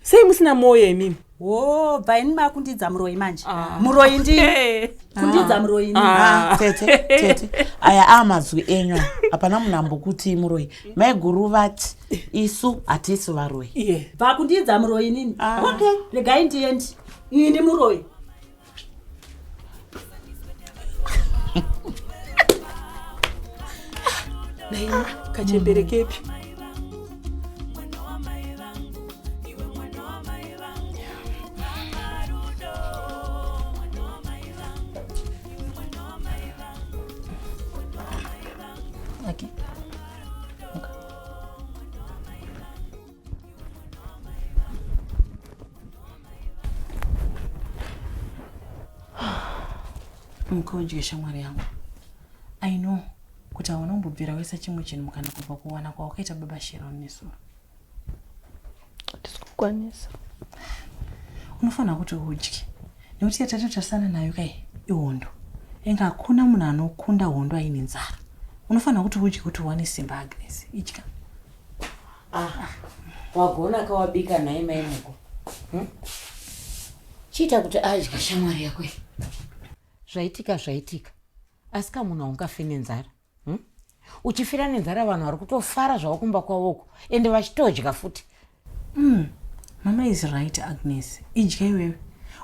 Sei musina mwoyo imimi? Hoo, bva ini makundidza muroyi manje. Muroyi ndini. Kundidza muroyi ini. Ah, tete, tete. Aya amazwi enyu aya. Hapana munhu ambokuti muroyi. Maiguru vati isu hatisi varoyi. Yeah. Bva kundidza muroyi inini. Okay, regai ndiendi. Ini muroyi. Naini kachembere kepi? Okay. Mukodye shamwari yangu. I know kuti hauna kumbobvira waisa chimwe chinhu mukana kubva kuwana kwawakaita baba Sharon nesuro. Hatisi kukwanisa. Unofanira kuti udye nekuti yatatotarisana nayo kai ihondo. Enga hakuna munhu anokunda hondo aine nzara. Unofanira kuti udye kuti uwane simba Agnes. Idya. Ah, wagona kawabika nhai mai Mugo. Chiita kuti adye shamwari yako iyi. Zvaitika zvaitika. Asi ka munhu haungafi nenzara. Uchifira nenzara vanhu vari kutofara zvavo kumba kwavoko ende vachitodya futi. Mama is right Agnes. Idya iwewe.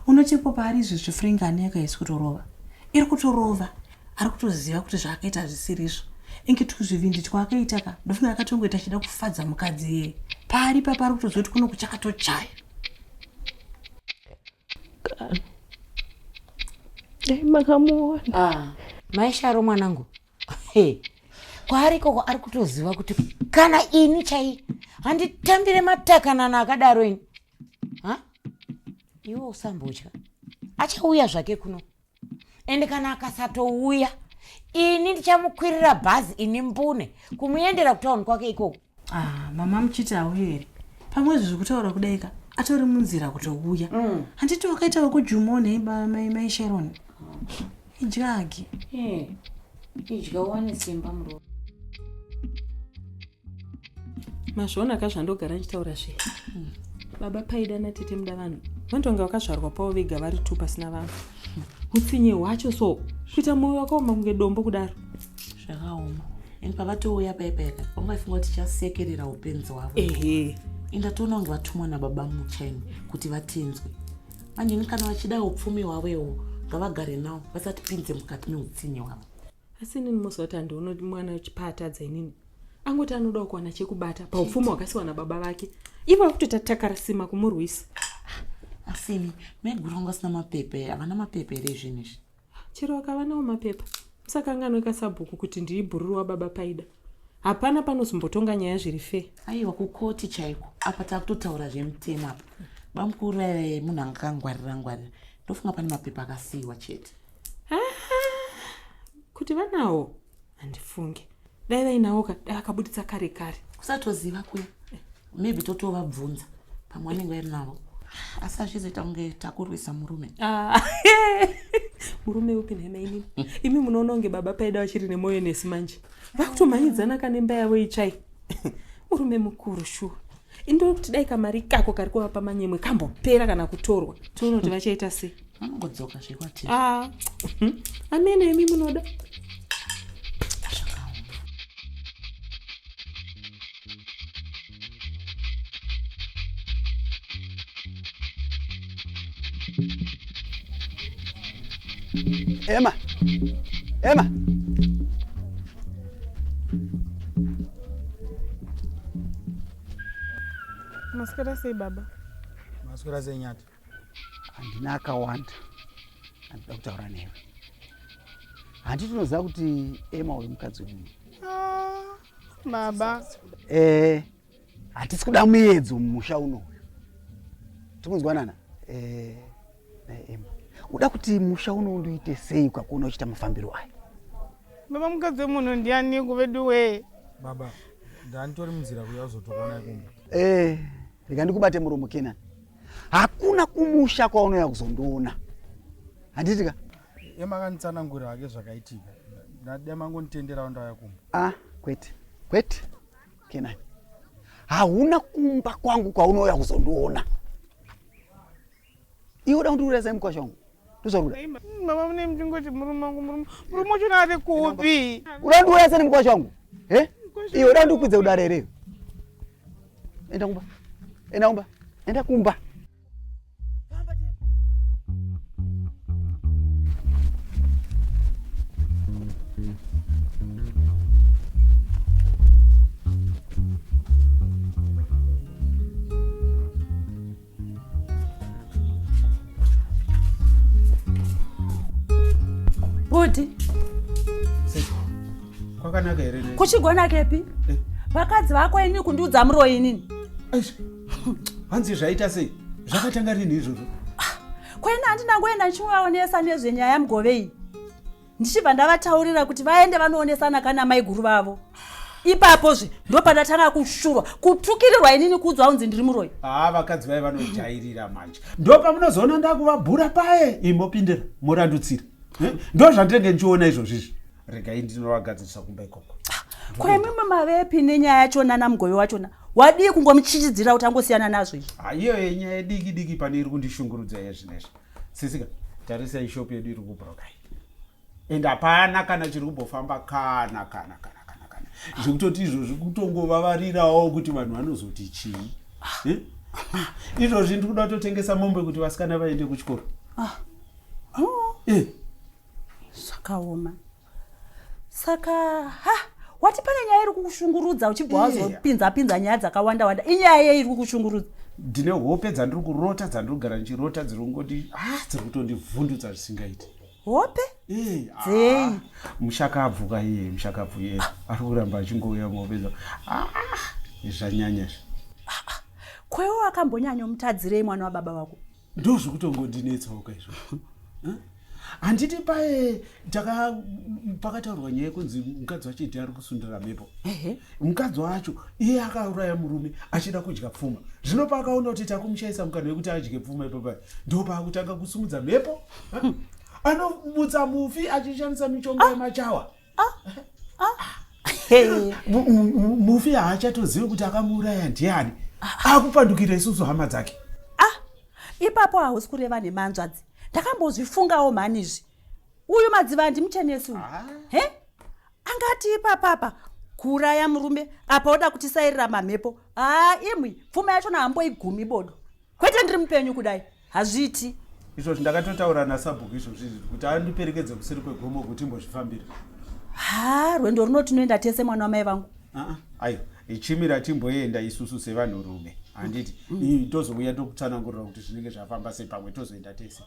Unotipo paari izvezvi Frank ane yake haisi kutorova. Iri kutorova. Ari kutoziva kuti zvaakaita hazvisiri izvo. Inge tuzvivindi twaakaita ka ndofunga akatongoita achida kufadza mukadzi iyeye. Paari papa ari kutoziva kuti kuno kuchakatochaya. Kana. Dai makamuona. Ah, mai Sharo mwanangu. Hey. Kwaari ikoko ari kutoziva kuti kana ini chai handitambire matakanana akadaro ini. Ha? Iwe usambotya. Achauya zvake kuno. Ende kana akasatouya ini ndichamukwirira bhazi ini mbune kumuendera kutauni kwake ikoko. Ah, mama muchiti auye here? Pamwe izvi zvekutaura kudai ka atori munzira kutouya. Handiti wakaita wekujumawo nhai mai Sharon. Idyagi. Idya uwane simba murume. Mazviona ka zvandogara ndichitaura zviya. Baba Paida natete Mudavanhu vanotonga vakazvarwa pavo vega vari two pasina vanhu. Utsinye hwacho so kuita mwoyo wakaoma kunge dombo kudaro. Zvakaoma. And pavatouya paya paya ka vanga vachifunga kuti tichasekerera upenzi hwavo. Ehe. Indatoona kunge vatumwa nababa Mucheni kuti vatinzwe. Manje ini kana vachida upfumi hwavo iwo Ngavagare nawo vasatipinze mukati meutsinye hwavo. Asi inini moziva kuti handiona kuti mwana paatadza inini angoti anodawo kuwana chekubata paupfumi hwakasiwa nababa vake ivo vakutoita takarasima kumurwisa. Asi imi maiguru vanga vasina mapepa havana mapepa here zvinhu izvi? Chero akava nawo mapepa musakanganwe kasabhuku kuti ndiri bhururu wababa Paida. Hapana panozombotonga nyaya zviri fair. Aiwa kukoti chaiko apa takutotaura zvemutemo apa. Bamukuru aiva munhu anga akangwarira ngwarira ndofunga pane mapepa akasiiwa chete. Kuti vanawo handifunge. Dai vainawo ka dai vakabuditsa kare kare. Kusatoziva kuya maybe totovabvunza pamwe vanenge vari navo asi hazvizoita kunge takurwisa murume. Ah, murume upi nhema inini imi munoona kunge baba Paida vachiri nemwoyo nesu manje vakutomhanyidzana kanemba yavo itsvai murume mukuru shuwa indokuti dai kamari kako kari kuvapa manyemwe kambopera kana kutorwa tione kuti vachaita sei. Vanongodzoka zvekwatiri. Ah, amene imi munoda. Emma. Emma. Maswera sei baba? Maswera sei Nyati? Handina akawanda andida kutaura newe. Handiti unoziva kuti Emma uyu mukadzi wemunhu. Ah, baba. Eh, hatisi kuda muedzo mumusha uno uyu. Tikunzwanana? Eh, Emma. Uda kuti musha uno undiite sei ukakuona uchiita mafambiro aya? Baba mukadzi wemunhu ndiani kuveduwe? Baba, ndanditori munzira kuuya kuzotokuonai kumba. Eh, rega ndikubate muromo Kenan. Hakuna kumusha kwaunouya kuzondiona. Handiti ka? Emma akanditsanangurira hake zvakaitika. Ndada mangonditenderawo ndauya kumba. Ah, kwete. Kwete. Kenan. Hauna kumba kwangu kwaunouya kuzondiona. Iwe uda kundiuraya sai mukwasha wangu? Ndozvauri kuda? Baba mune muchingoti murume wangu murume. Murume wacho ari kupi? Uda kundiuraya sai mukwasha wangu? Eh? Iwe uda kundikwidza kudare here? Enda kumba. Enda kumba. Enda kumba. Bhuti. Kwakanaka here? Kuchigonakepi? Eh. Vakadzi vako ini kundiudza muroyi inini. Hanzi zvaita sei? Zvakatanga rini izvozvo? Ah, Kwena handina ngoenda ndichivaonesa nezvenyaya mugove iyi. Ndichibva ndavataurira kuti vaende vanoonesana kana maiguru vavo. Ipapozve ndopandatanga kushurwa, kutukirirwa inini kuudzwa kunzi ndiri muroyi. Haa vakadzi vaye vanojairira manje. Ndopamunozoona ndakuvabhura paye imopindira morandutsira. Eh? Ndozvandinenge ndichiona izvozvi izvi. Regai ndinovagadzirisa kumba ikoko. Ko imimi mavepi nenyaya yachona namugove wachona? Wadii kungomuchichidzira kuti angosiyana nazvo izvi? Ah, iyo yenyaya diki diki pane iri kundishungurudza yezvinezvi. Sisika, tarisai shop yedu iri kubroka iyi. And hapana kana chiri kumbofamba kana kana kana kana kana. Zvekutoti izvozvi kutongovavarirawo kuti vanhu vanozoti chii. Eh? Izvozvi ndiri kuda kutotengesa mombe kuti vasikana vaende kuchikoro. Ah. Oh. Eh. Zvakaoma. Saka ha wati pane nyaya iri kukushungurudza uchibva wazopinza pinza nyaya dzakawanda wanda. Inyaya yei iri kukushungurudza? Ndine hope dzandiri kurota dzandiri kugara ndichirota dziri kungoti ah dziri kutondivhundutsa zvisingaiti. Hope? Eh, ah, Dzei? Mushakabvu ka iye mushakabvu iye ari kuramba achingouya muhope dza ah zvanyanya izvi. Kwewo wakambonyanyomutadzirei mwana wababa vako? Ndozvikutongondinetsawo ka izvo. Handiti paye taka pakataurwa nyaya yekunzi mukadzi wacho iti ari kusundira mhepo. Mukadzi wacho iye akauraya murume achida kudya pfuma. Zvino paakaona kuti takumushaisa mukana wekuti adye pfuma ipapai ndopaakutanga kusumudza mhepo. Anomutsa mufi achishandisa mishonga yemachawa. Mufi haachatozivi kuti akamuuraya ndiani. Akupandukira isusu hama dzake. Ipapo hausi kureva nemanzvadzi. Ndakambozvifungawo mhani izvi. Uyu Madziva handimuchenesi uyu. He? Angati ipapapa kuuraya murume apa oda kutisairira mamhepo. Haa imwi pfuma yachona hamboigumi bodo. Kwete ndiri mupenyu kudai. Hazviiti. Izvozvi ndakatotaura nasabhuku izvozvi izvi kuti andiperekedze kuseri kwegomo kuti timbozvifambira. Ha, rwendo runo tinoenda tese mwana wamai vangu. Ah, aiwa, ichimira timboenda isusu sevanhurume handiti? Tozouya tokutsanangurira kuti zvinenge zvafamba sei, pamwe tozoenda tese.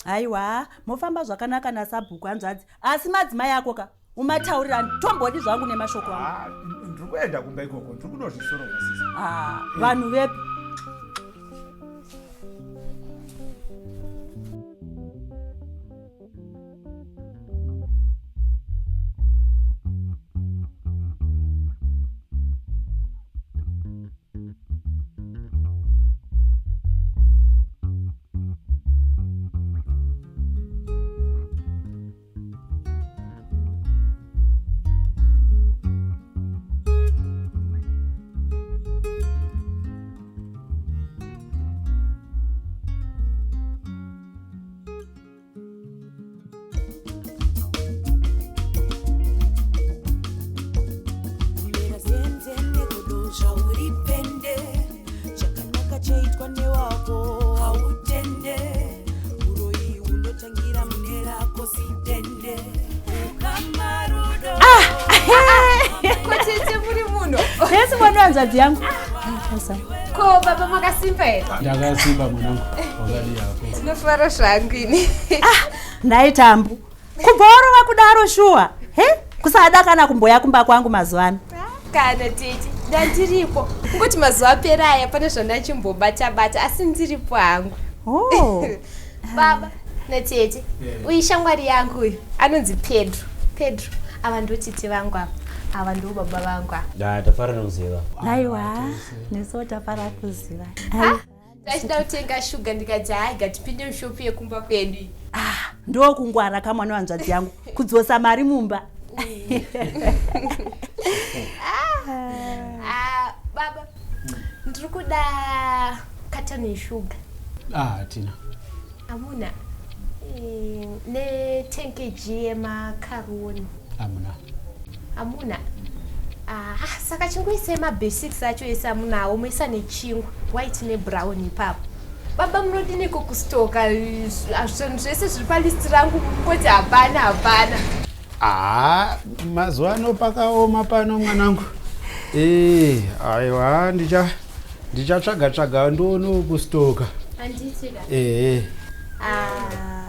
Aiwa, mofamba zvakanaka nasabhuku hanzvadzi, asi madzimai ako ka umataurira tombodi zvangu nemashoko angu. Ah, ndiri kuenda kumba ikoko, ndiri kunozvisorova sisi. Ah, vanhu vepi? Zvauripende chakanaka chaitwa newako hautende uroyi unotangira mune rako zidende ukamarudo. Ko tete muri muno? Yes, mwana wanzvadzi yangu. Ko baba makasimba here? Ndakasimba mwanangu, wakadii hako? Tinofara zvangu ini. Nhai Tambu, kubva warova kudaro shuwa he kusada kana kumboya kumba kwangu mazuva ano. Kana tete, ndandiripo. Kungoti mazuva apera aya pane zvandachimbobata bata asi ndiripo hangu. Oh. Baba natete, uyu shamwari yangu uyu anonzi Pedro. Pedro, ava ndotete vangu ava. Ava ndo baba vangu ava. Da, tafara nekuziva. Aiwa, nesuwo tafara kuziva. Ndachida kutenga shuga ndikati hai ngatipinde mushopu yekumba kwedu iyi. Ndokungwara kamwana wanzvadzi yangu kudzosa mari mumba. Ah, baba, ndiri kuda katani yeshuga. Ah, hatina. Hamuna? Ne 10 kg yemakaroni. Hamuna. Hamuna? Ah, saka chingoisai mabasics acho ese amunawo, moisa nechingwa white nebrown ipapo. Baba munodiniko kustoka zvinhu zvese zviri palist rangu kungoti hapana hapana. Ah, mazuva ano pakaoma pano mwanangu. Eh, aiwa ndichatsvaga tsvaga ndionewo kustoka. Handiti ka? Ehe. Ah,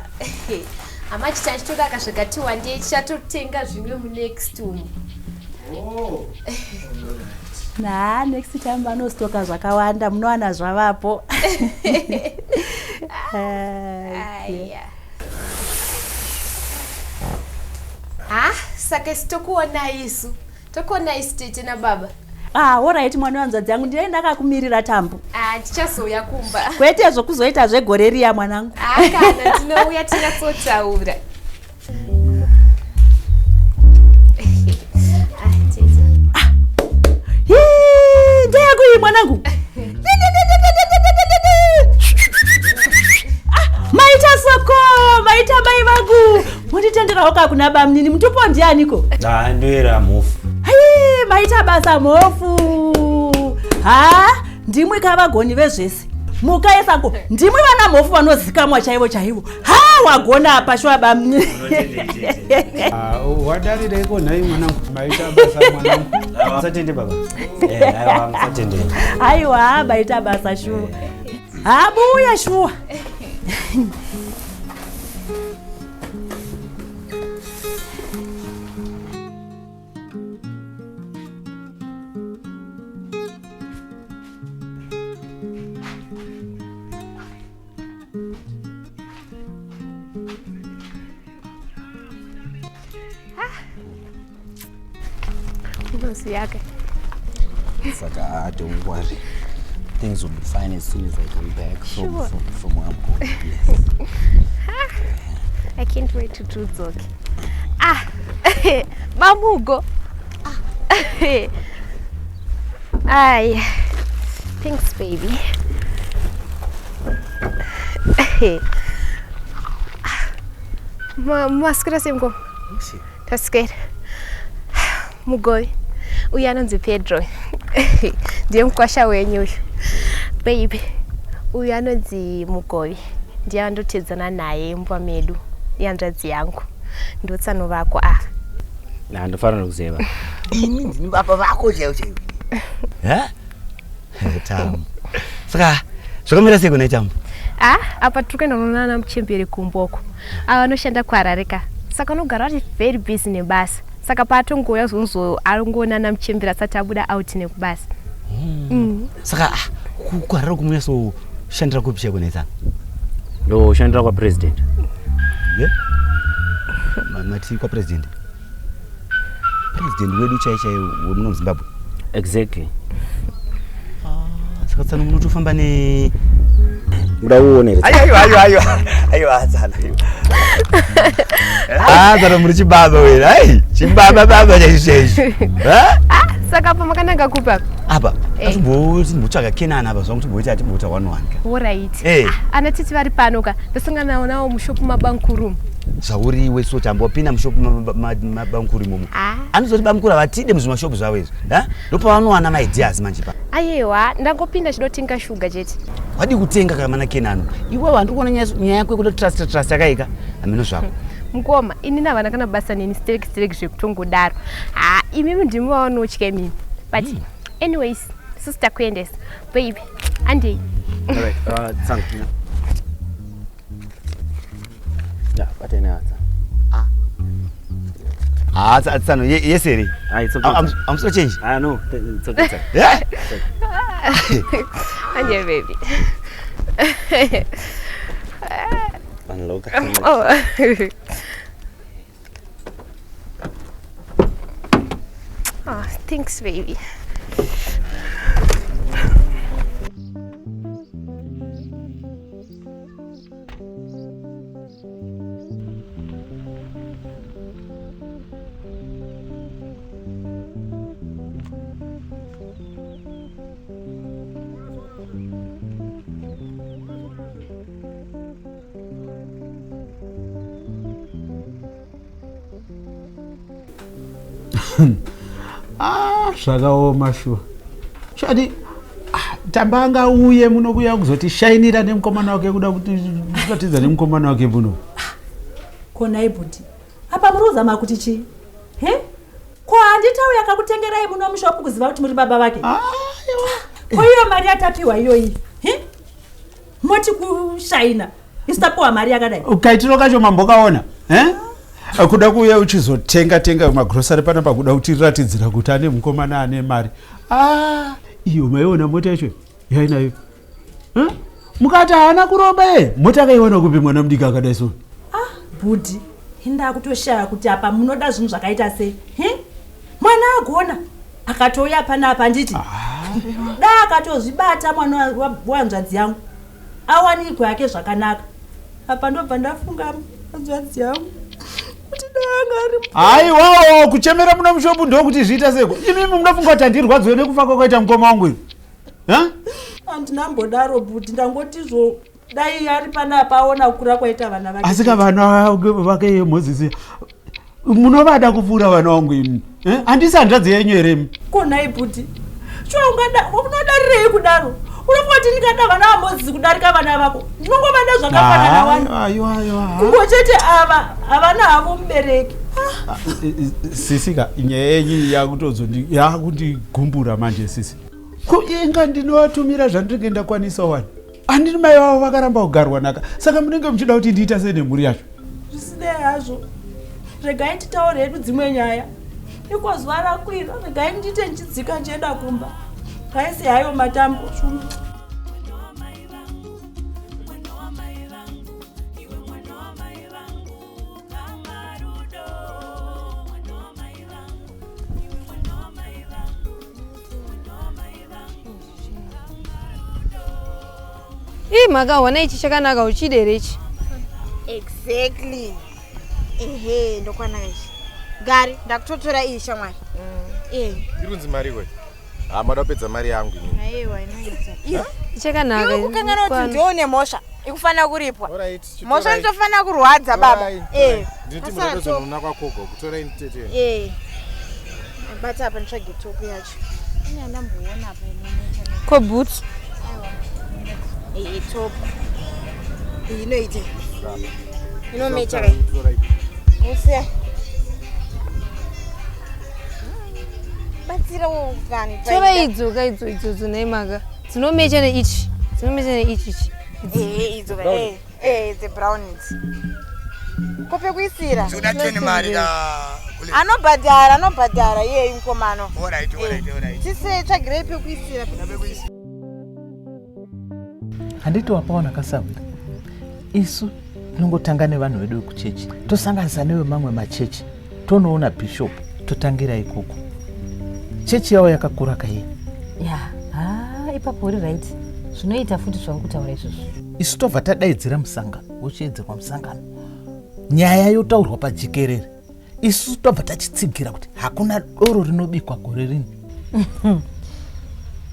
hama chichachitoda akazvakati wandei tichatotenga zvimwe munext umu. Na next time vanostoka zvakawanda munowana zvavapo. Aya. Ha, saka isu tokuona isu. Tokuona isu tete nababa. Ah, alright mwana wanzvadzi yangu, ndinenge ndakakumirira Tambu. Ah, tichazouya kumba. Kwete zvokuzoita zvegore riya mwanangu. Ah, kana tinouya tinyatsotaura. Ah, tete. Hii, ndeyako iyi mwanangu. Ah, maita soko, maita mai vangu. Munditenderawo ka kuna bamnini, mutupo ndianiko? Da, ndoera mhofu. Hii, maita basa mhofu. Ha, ndimwi kavagoni vezvese. Muka yesango, ndimwi vana mhofu vanozikamwa chaivo chaivo. Ha, wagona apa shuwa bamnini. Ah, wadarireiko nhai mwanangu? Maita basa mwanangu. Musatende baba. Eh, aiwa musatende. Aiwa, maita basa shuwa. Ha, buya shuwa. Ngozi yake. Saka, ah, don't worry. Things will be fine as soon as I come back from, Sure. from where I'm going. Yes. I can't wait to tudzoke. Ah, mamugo. Ay, thanks baby. Maswera sei mukoma? Taswera. Mugove, uyu anonzi Pedro. Ndiye mukwasha wenyu uyu. Baby, uyu anonzi Mugove. Ndiye andotedzana naye mumba medu. Ihanzvadzi yangu. Ndotsano vako ava. Na ndofanira kuziva. Ini ndini baba vako chaivo chaivo. Ha? Tambo. Saka zvakamira sei kuna Tambo? Ah, apa tiri kuenda kunoona muchembere kumboko. Ava vanoshanda kuHarare ka. Saka anogara ari very busy nebasa. Saka paatongouya zonzo arongoonana muchembere asati abuda out nekubasa. Saka ah, kuHarare kumunyasoshandira kupi chaiko nhai Tsano? Ndoshandira kwa president. Yeah? Mati kwa president? President wedu chai chai wemuno muZimbabwe. Exactly. Ah, saka Tsano munotofamba ne Muda uone here? Aiwa aiwa aiwa. Aiwa Tsano. Ah, Tsano muri chibaba wena. Ai, chibaba baba chaizvo chaizvo. Ha? Ah, saka apa makananga kupi apa? Apa. Eh. Atimbotsvaga Kenani apa zvangu timboita timboita one one ka. Alright. Eh. Ah, ana titi vari pano ka. Ndosangana nawo nawo mushopu mabankuru. umu. Zvauriwe so tambo wapinda mushopu mabamkuru imomo. Ah. Anozoti bamkuru havatide muzvimashopu zvavo izvi. Ha? Ndopavanowana maideas manje pa. Ayewa, ndangopinda chidotenga shuga chete. Wadi kutenga kana mana Kenani. Iwewe handiri kuona nyaya yako yekuda trust trust yakaika. Hameno zvako. Mukoma, ini navana kana basa neni sterek sterek zvekutongodaro. Ah, imimi ndimi vavanotya imimi. But anyways, sister kuendesa. Baby, andei. Alright, Tsano. Yeah, batene atsa. Ah, Tsano, yes here. Ah, it's okay. I'm so change. Ah, no, it's okay. Tsano. Yeah? Andei baby. Unlock. Oh. Oh, thanks baby. Ah, zvakaoma shuwa shadi ah, tamba angauye muno kuya kuzotishainira nemukomana wake kuda kutiratidza nemukomana wake muno. Konai bhuti, apa muri kuzama kuti chii? He? Ko handitauya akakutengerai muno mushopu kuziva kuti muri baba vake? Ko iyo mari yatapiwa iyoyi? He? Moti kushaina isu tapiwa mari yakadai? Kaitiro kacho mambokaona eh? Kuda kuuya uchizotenga tenga magrosari panapa kuda kutiratidzira kuti ane mukomana ane mari. Ah, iyo maiona mota yacho yainayo eh? Mukati haana kuromba e mota akaiwana kupi mwana mudiki akadai so? Bhudhi, ndakutoshaya kuti apa munoda zvinhu zvakaita sei? He? Mwana agona akatouya panapa handiti? Dai akatozvibata mwana wehanzvadzi yangu awanikwe hake zvakanaka. Apa ndobva ndafunga hanzvadzi yangu kuti dai anga ari Haiwawo kuchemera muno mushopu ndokuti zviita seko. Imimi munofunga kuti handirwadziwe nekufa kwakaita mukoma wangu iri? Handina mbodaro bhudhi, ndangotizvo dai ari panapa aona kukura kwaita vana vake. Asi ka vana vake Mozisi munovada kupfuura vana vangu imi? Handisi hanzvadzi yenyu here imi? Konai bhudhi, shuwa unodarirei kudaro? Unofunga kuti ndingada vana vaMozisi kudarika vana vako? Ndinongovada zvakafanana wani. Aiwa aiwa. Kungochete ava havana havo mubereki. Sisi ka, nyaya yenyu yakundigumbura manje sisi. Ko inga ndinovatumira zvandinenge ndakwanisa wani. Handini mai vavo vakaramba kugarwa naka. Saka munenge muchida kuti ndiita sei nemhuri yacho? Zvisinei hazvo, regai titaure hedu dzimwe nyaya. Iko zuva rakwira, regai ndiite ndichidzika ndichienda kumba. Ngaise hayo matambo. Ii makaona ichi chakanaka uchide here ichi? Exactly. Ehe, ndokwanaka ichi. Gari, ndakutotora iyi shamwari. Eh. Iri kunzi mari iwe. Ha, mada kupedza mari yangu inini. Aiwa, inoita. Iyo. Chakanaka. Iwe kukanganwa kuti ndiwe une mhosva ikufanira kuripwa. Alright, Mhosva chitorai. inotofanira kurwadza baba. Torai, Eh. Ndinoti Pasara munotozo top. nona kwakogo kutorai nditete. Eh. Bata apa nditsvage top yacho. Ine andamboona apa inoita. Ko boots? Aiwa. Eh, top. Iyi inoita. Inomecha kai. Musiya. Batsira wo kani. Tora idzo ka idzo idzodzo nhai maka. Dzinomecha neichi. Dzinomecha neichi ichi. Eh, idzo ka. Eh, eh, the brown idzi. Kope kuisira. Dzoda 10 mari ka. Anobhadhara, anobhadhara iyeyu mukomano. Alright, alright, alright. Tise tsvagirei pekuisira. Handiti wapaona kasahwira isu tinongotanga nevanhu vedu vekuchechi tosanganisa nevemamwe machechi tonoona bishop totangira ikoko chechi yavo yakakura kaiye ya ha ipapo uri right zvinoita futi zvauri kutaura izvozvo isu tobva tadaidzira musangano wochiedzerwa musangano nyaya yotaurwa pajikerere isu tobva tachitsigira kuti hakuna doro rinobikwa gore rino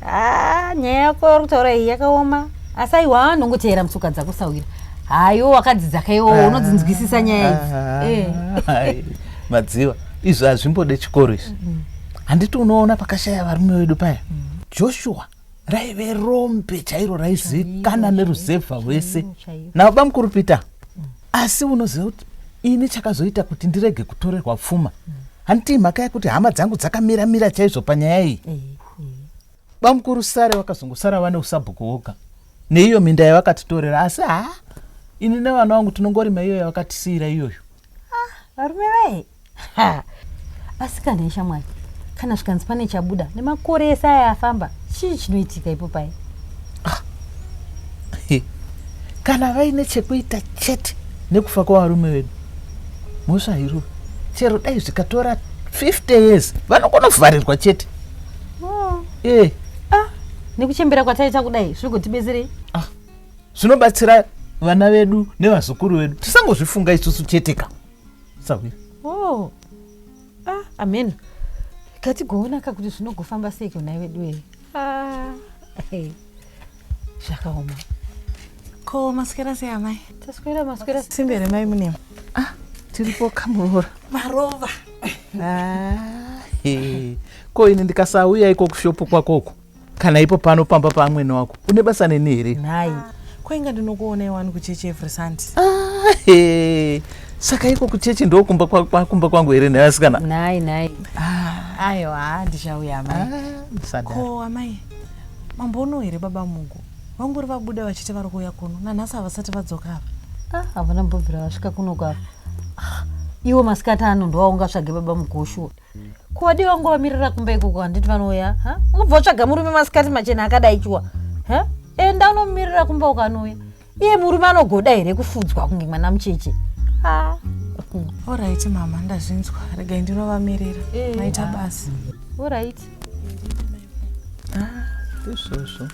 Ah, nyaya yako yauri kutaura iyi yakaoma asi aiwa nongoteera mutsoka dzako sawira hayo wakadzidza kaiwo Ah. unodzinzwisisa nyaya idzi Eh. Ai, madziwa izvi hazvimbode chikoro izvi handiti unoona pakashaya varume vedu paya joshua raive rombe chairo raizivikana neruzevha rwese chairo. nababa mukuru peter asi unoziva kuti ini chakazoita kuti ndirege kutorerwa pfuma handiti imhaka yekuti hama dzangu dzakamiramira chaizvo panyaya iyi bamukuru sare vakazongosara vane usabhuku woga neiyo minda yavakatitorera asi ha ini nevana vangu tinongorima iyo yavakatisiyira iyoyo varume vaye Ha. asi kana ishamwari kana zvikanzi pane chabuda nemakore ese aya afamba chii chinoitika ipo pai kana vaine chekuita chete nekufa kwavarume vedu mhosva iro chero dai zvikatora 50 years vanokonovharirwa chete Oh. e nekuchembera kwataita kudai zvigotibetserei zvinobatsira vana vedu nevazukuru vedu tisangozvifunga isusu chete ka sahwira oh. ah, amen ngatigoonaka kuti zvinogofamba sei kona vedu ee ah. hey. zvakaoma Ko maswera sei amai? Taswera maswera. Simbe here mai munema? Ah, tiripo kamuroora. Marova. He, ko ini ndikasauya iko kushopu kwakoko kana ipo pano pamba pamwene wako une basa neni here nhai Ko inga ndinokuonai wani kuchechi every Sunday. He, saka iko kuchechi ndokumba kwa- kumba kwangu here nhai asikana nhai nhai Aiwa, ndichauya amai. musadaro. Ko amai, mambono here baba Mugo? Vangori vabuda vachiti vari kuuya kuno. Nanhasi havasati vadzoka apa. Ah, havana mbobvira vasvika kuno kwavo Ah, iwo masikati ano ndowaungatsvage baba mugoshuwa ko wadii wanga wamirira kumba ikoko handiti vanouya ha ungobva watsvaga murume masikati machena akadai chuwa ha enda unomirira kumba ukanouya iye murume anogoda here kufudzwa kunge mwana mucheche Ah. Alright mama, ndazvinzwa. Regai ndinovamirira. Eh, Maita ah. basa. Alright. Izvozvo.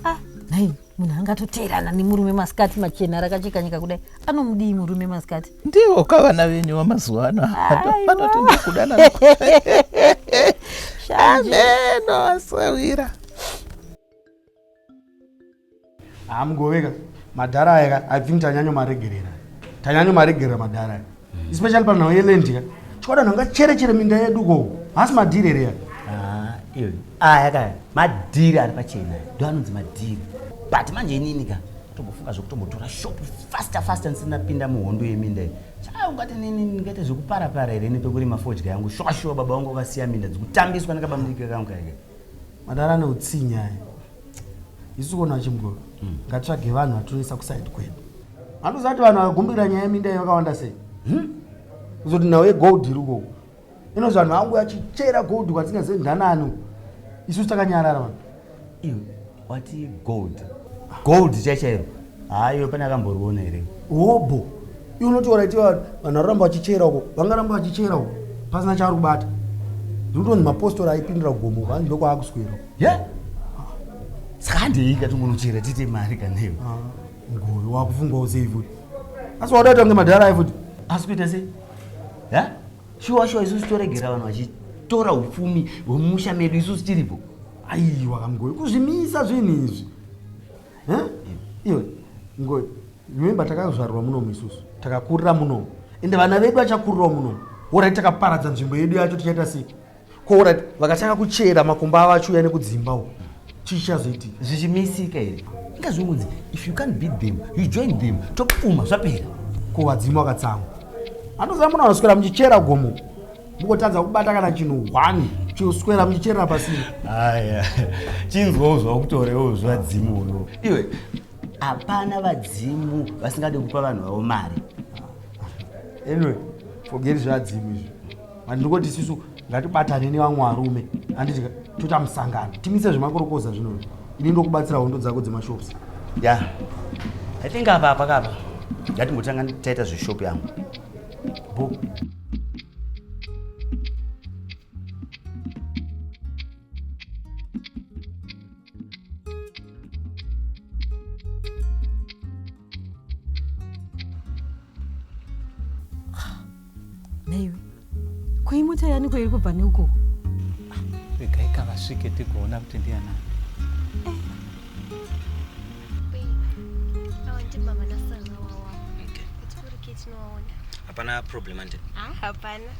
ah, nhai munhu angatoteerana nemurume masikati machena rakacheka nyika kudai anomudii murume masikati ndiwo kavana venyu vamazuva ano vanoti ndikudanana ameno asawira hamugoveka madhara aya ka i think tanyanyomaregerera tanyanyomaregerera madhara aya especially panhau yelendi ka chikwada vanhu vangacherechere minda yedu koko haasi madhiri here ya Ah, iwe aya kaya madhiri ari pachena ndo anonzi madhiri but manje inini ka tombofunga zvekutombotora shop faster faster ndisina pinda muhondo yeminda iyi chaa ungati nini ndingaite zvekuparapara here nepekurima fodya yangu shuwa shuwa baba vangu vakasiya minda dzikutambiswa nekabamudiki kangu kaike madhara ane utsinye aya isu kona chimugove ngatitsvage vanhu vatinoisa kusaidi kwedu handiziva kuti vanhu vakagumbikira nyaya yeminda iyi vakawanda sei kuzoti nhau yegold iri ukoko inozi vanhu vangu vachichera gold kwatingazive ndanani isusu takanyarara vanhu iwe wati gold gold chaichairo haiwe pane akamboriona here hobho iwe unotiora iti vanhu vanhu varoramba vachichera uko vangaramba vachichera uko pasina chavari kubata ndikutonzi mapostori aipindira gomo uko hanzi ndokwaakuswera ye saka handei katingonochera tiite mari kanewe mugove wakufungawo sei futi asi wada kuita kunge madhara ai futi asi kuita sei ya shuwa shuwa isusu toregera vanhu vachitora upfumi hwemusha medu isusu tiripo aiwa kamugove kuzvimisa zvinhu izvi Eh? Iwe ngoe remember takazvarwa munomu isusu takakurira munomu ende vana vedu vachakurirawo munomu orit takaparadza nzvimbo yedu yacho tichaita sei ko orit vakatanga kuchera makomba avo achiuya nekudzimba uko Chii chichazoitika? Zvichimisika here? Inga zvinonzi if you can't beat them, you join them. Topfuma zvapera. Ko vadzimu vakatsamwa. Anoziva munhu anoswera muchichera gomo. Mukotadza kubata kana chinhu one choswera muchicherera pasina. Aya, chinzwawo zvakutorewo zvadzimu uno. Iwe hapana vadzimu vasingade kupa vanhu vavo mari. Anyway, forget zvadzimu izvi. Vanhu ndikoti isusu ngatibatane nevamwe varume. Handiti toita musangano. Timise zvemakorokoza zvino. Ini ndokubatsira hondo dzako dzemashops. Ya. I think apa apa kapa. Ngatimbotanga taita zveshop yangu. Bo. Naiwe, ko imota yani ko iri kubva neukoko? Regai kavasvike tigoona kuti ndianani. Awa ndimama nasana wawa. Kuti tinowaona. Hapana problem ande. Ah, hapana.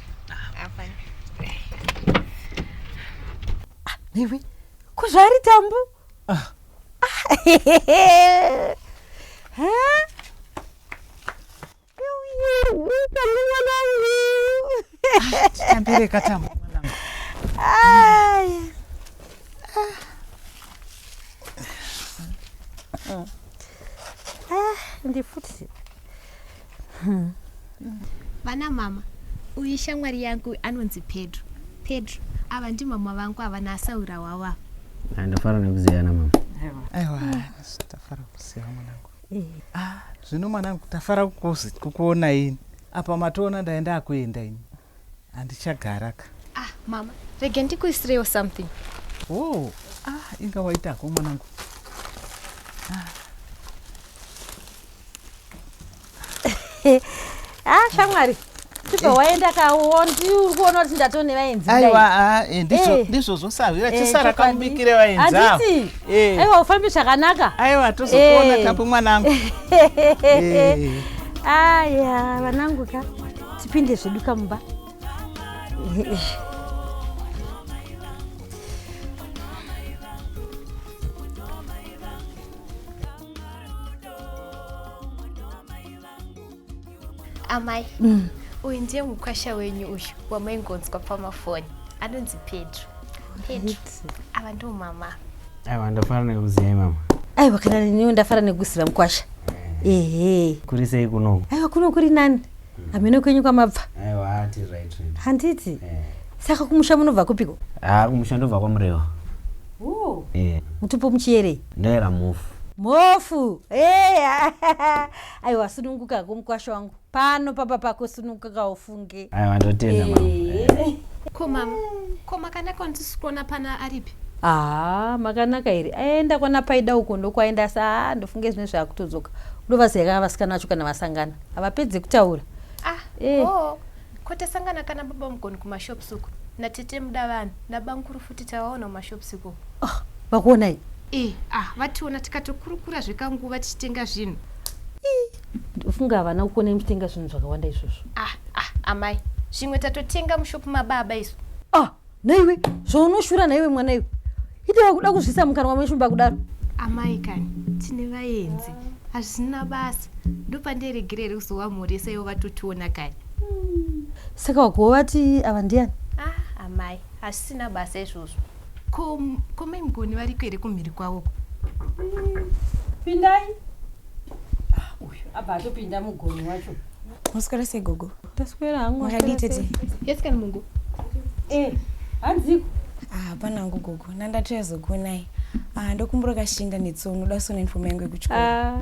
Hapana. Naiwe, ko zvaari tambu? Ah. Ha? Tambereka tambu mwanangu. Aya. Ah, ndifuti. Vana mama, uyu shamwari yangu anonzi Pedro. Pedro, ava ndimama vangu ava nasaura wawa. Ndafara nekuziyana mama. Aiwa, tafara kuziva mwanangu. Ah, zvino mwanangu tafara kukuona ini. Apa matoona ndaenda akuenda ini. Handichagara ka. Ah, mama, rege ndikuisirewo something. Oh, ah, inga waitako mwanangu. Ah, shamwari. Tibva waenda kawo ndiri kuona kuti ndatone vaenzi. kudai. Aiwa, ah, eh, ndizvo Eh. ndizvo zvosahwira Eh, chisara chokwadi. kamubikire vaenzi avo. Handiti? Eh. Aiwa ufambi zvakanaka. Aiwa, tozokuona Eh. tambu mwanangu. Eh. Aya, vanangu ka. Tipinde zvedu kamumba. Amai, Mm. uyu ndiye mukwasha wenyu uyu wamaingonzwa pamafoni. Anonzi Pedro. Pedro, ava ndo mama. Aiwa ndafara nekuziyai mama. Aiwa kana neniwo ndafara nekuziva mukwasha. Ehe. Kuri sei kuno? Aiwa kuno kuri nani? Hameno kwenyu kwamabva. Aiwa ati right right. Handiti? Saka kumusha munobva kupiko? Ah, kumusha ndobva kwaMurewa. Oh. Eh, Mutupo muchiyerei? ndoera mufu. Mhofu. Eh. Aiwa sununguka kumukwasha wangu. Pano papa pako sununguka kaufunge. Aiwa ndotenda mama. Eh. Ko mama, ko makanaka wandisi kuona pana aripi? Ah, makanaka here aenda kwana paida uko ndokwaenda sa ndofunge zvine zvakutodzoka unovaziva vasikana vacho kana vasangana havapedze kutaura Ah, Eh. oh. Ko tasangana kana baba mugoni kumashops uko. Natete muda vanhu, nabankuru futi tavaona kumashops uko. vakuonai Eh, ah, vationa tikatokurukura zvekanguva tichitenga zvinhu. ndofunga havana kukuonai muchitenga zvinhu zvakawanda izvozvo Ah, ah, amai, zvimwe tatotenga mushopu mababa isu. Ah, naiwe zvaunoshura naiwe mwana iwe itewa kuda kuzvisa mukanwa meshumba kudaro Amai kani, tine vaenzi. Hazvina basa. Ndopandiregera here kuzovamhoresa ivo vatotiona kani. saka wagowa vati ava ndiani Ah, amai, hazvisina basa izvozvo. Ko ko mai mugoni variko here kumhiri kwavoko? Pindai. Uyu abva atopinda mugoni wacho. Maswera sei gogo? Taswera hangu. Makadii tete? Yes kani mungu. Eh, hanziko. Ah, hapana hangu gogo. Nandatoyazokuonai. Ah, ndokumbura kashinda netsono unoda sona inform yangu yekuchikoro. Ah,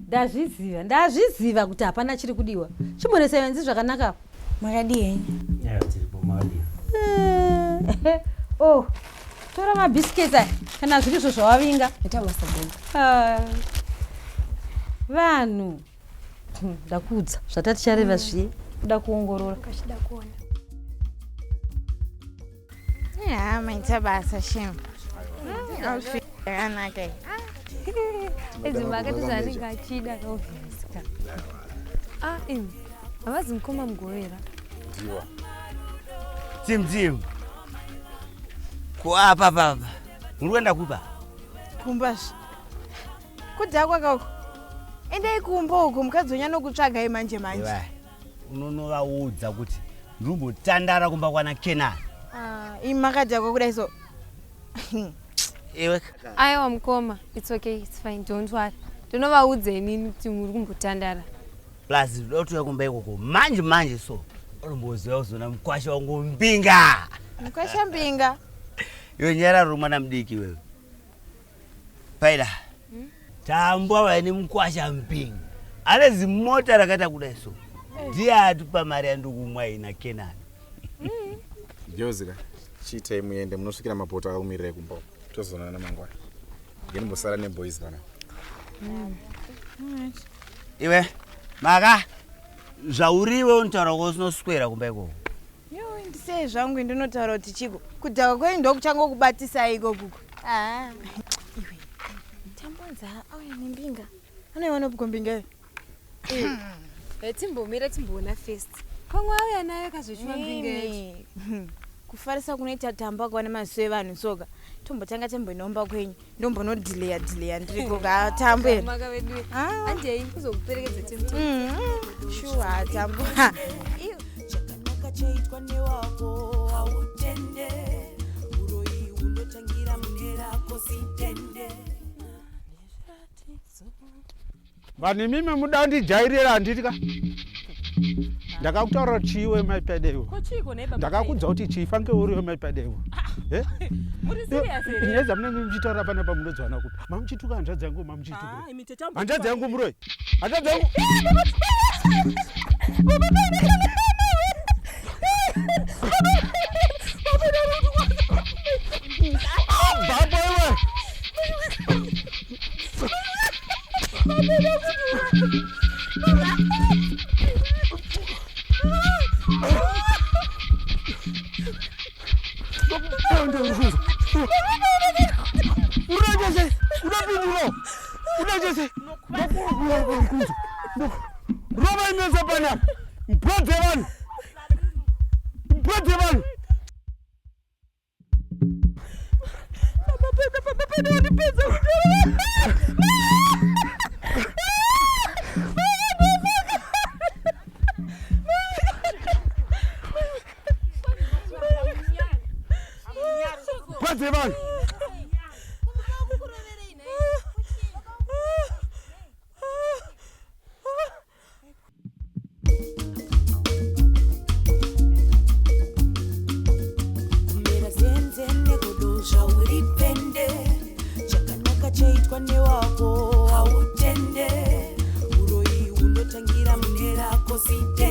ndazviziva ndazviziva kuti hapana chiri kudiwa chimboresai venzi zvakanaka Makadii henyu? Aiwa tiripo makadii. Eh, oh tora mabhisiketi aya kana zviri izvo zvawavinga Ita basa gogo. Ah, vanhu ndakuudza zvatatichareva zviye kuda kuongorora Kachida kuona. Ya, maita basa shem. Outfit yakanaka iyi. Idzi makati zvaanenge achida kaobviska. Ah, imi havazi mukoma mugovera Tim tim. Ko apa papa. Muri kuenda kupa? Kumbazve. Kudhakwa kauko. Endai kumba uko mukadzi wenyu anokutsvagai manje manje. Iwe, unonovaudza kuti ndirimbotandara kumba kwana Kenani. Ah, imi makadhakwa kudai so. Iwe. Aiwa mukoma, it's okay, it's fine, don't worry. Ndinovaudza inini kuti muri kumbotandara. Plus ndoda kutouya kumba ikoko manje manje so. Unomboziva kuzoona mukwasha wangu mbinga. Mukwasha mbinga. Iwe nyarara uri mwana mudiki iwewe. Paida. Tambwa vaine mukwasha mbinga. Ane zimota rakaita kudai so. Ndiye atipa mari yandikumwa ina Kenani. Jozika, chiitai muende munosvikira mapoto akakumirirai kumba uko. Tozoonana mangwana. Ngenimbosara neboys vana. Iwe maka zvauriwe unotaura ko usinoswera kumba ikoko. Yo, ndisei zvangu ndinotaura kuti chiko. Kudhakwa kwenyu ndokuchangokubatisai ikokuko. Ah. Iwe. Tambonza auya nembinga. Anoiwana upi mbinga iyo? Timbomira timboona first. Pamwe auya nayo kazvochiwa mbinga yacho. Imi. Kufarisa kunoita tamba kuva nemaziso evanhu soka. Tombotanga tamboinomba kwenyu. Ndombonodhileya dhileya ndiriko katambwe. Maka vedu. Andei kuzokuperekedza timu. Shuwa tambo. Chakanaka chaitwa newako hautende, uroyi hunotangira mune rako zitende. Vanhu imimi muda kundijairira handiti ka? Ndakakutaurira kuti chiiwe maipadewo. Ko chiiko nhai baba? Ndakakudza kuti chii fange uriwe maipadewo. Eh? Muri serious here? Nyaya dzamunenge muchitaura panapa munodziwana kupi? Mamuchituka hanzvadzi yangu mamuchituka. Ah, imi tete ambo- Hanzvadzi yangu muroyi. Hanzvadzi yangu. Baba iwe. Unachese, unapindura. Unachese. Rova imeso panapa. Mbwa dzevanhu. Mbwa dzevanhu. Mbwa dzevanhu. Kumera zenze negodo zvauri pende, chakanaka chaitwa newako hautende, uroyi hunotangira mune rako zitende.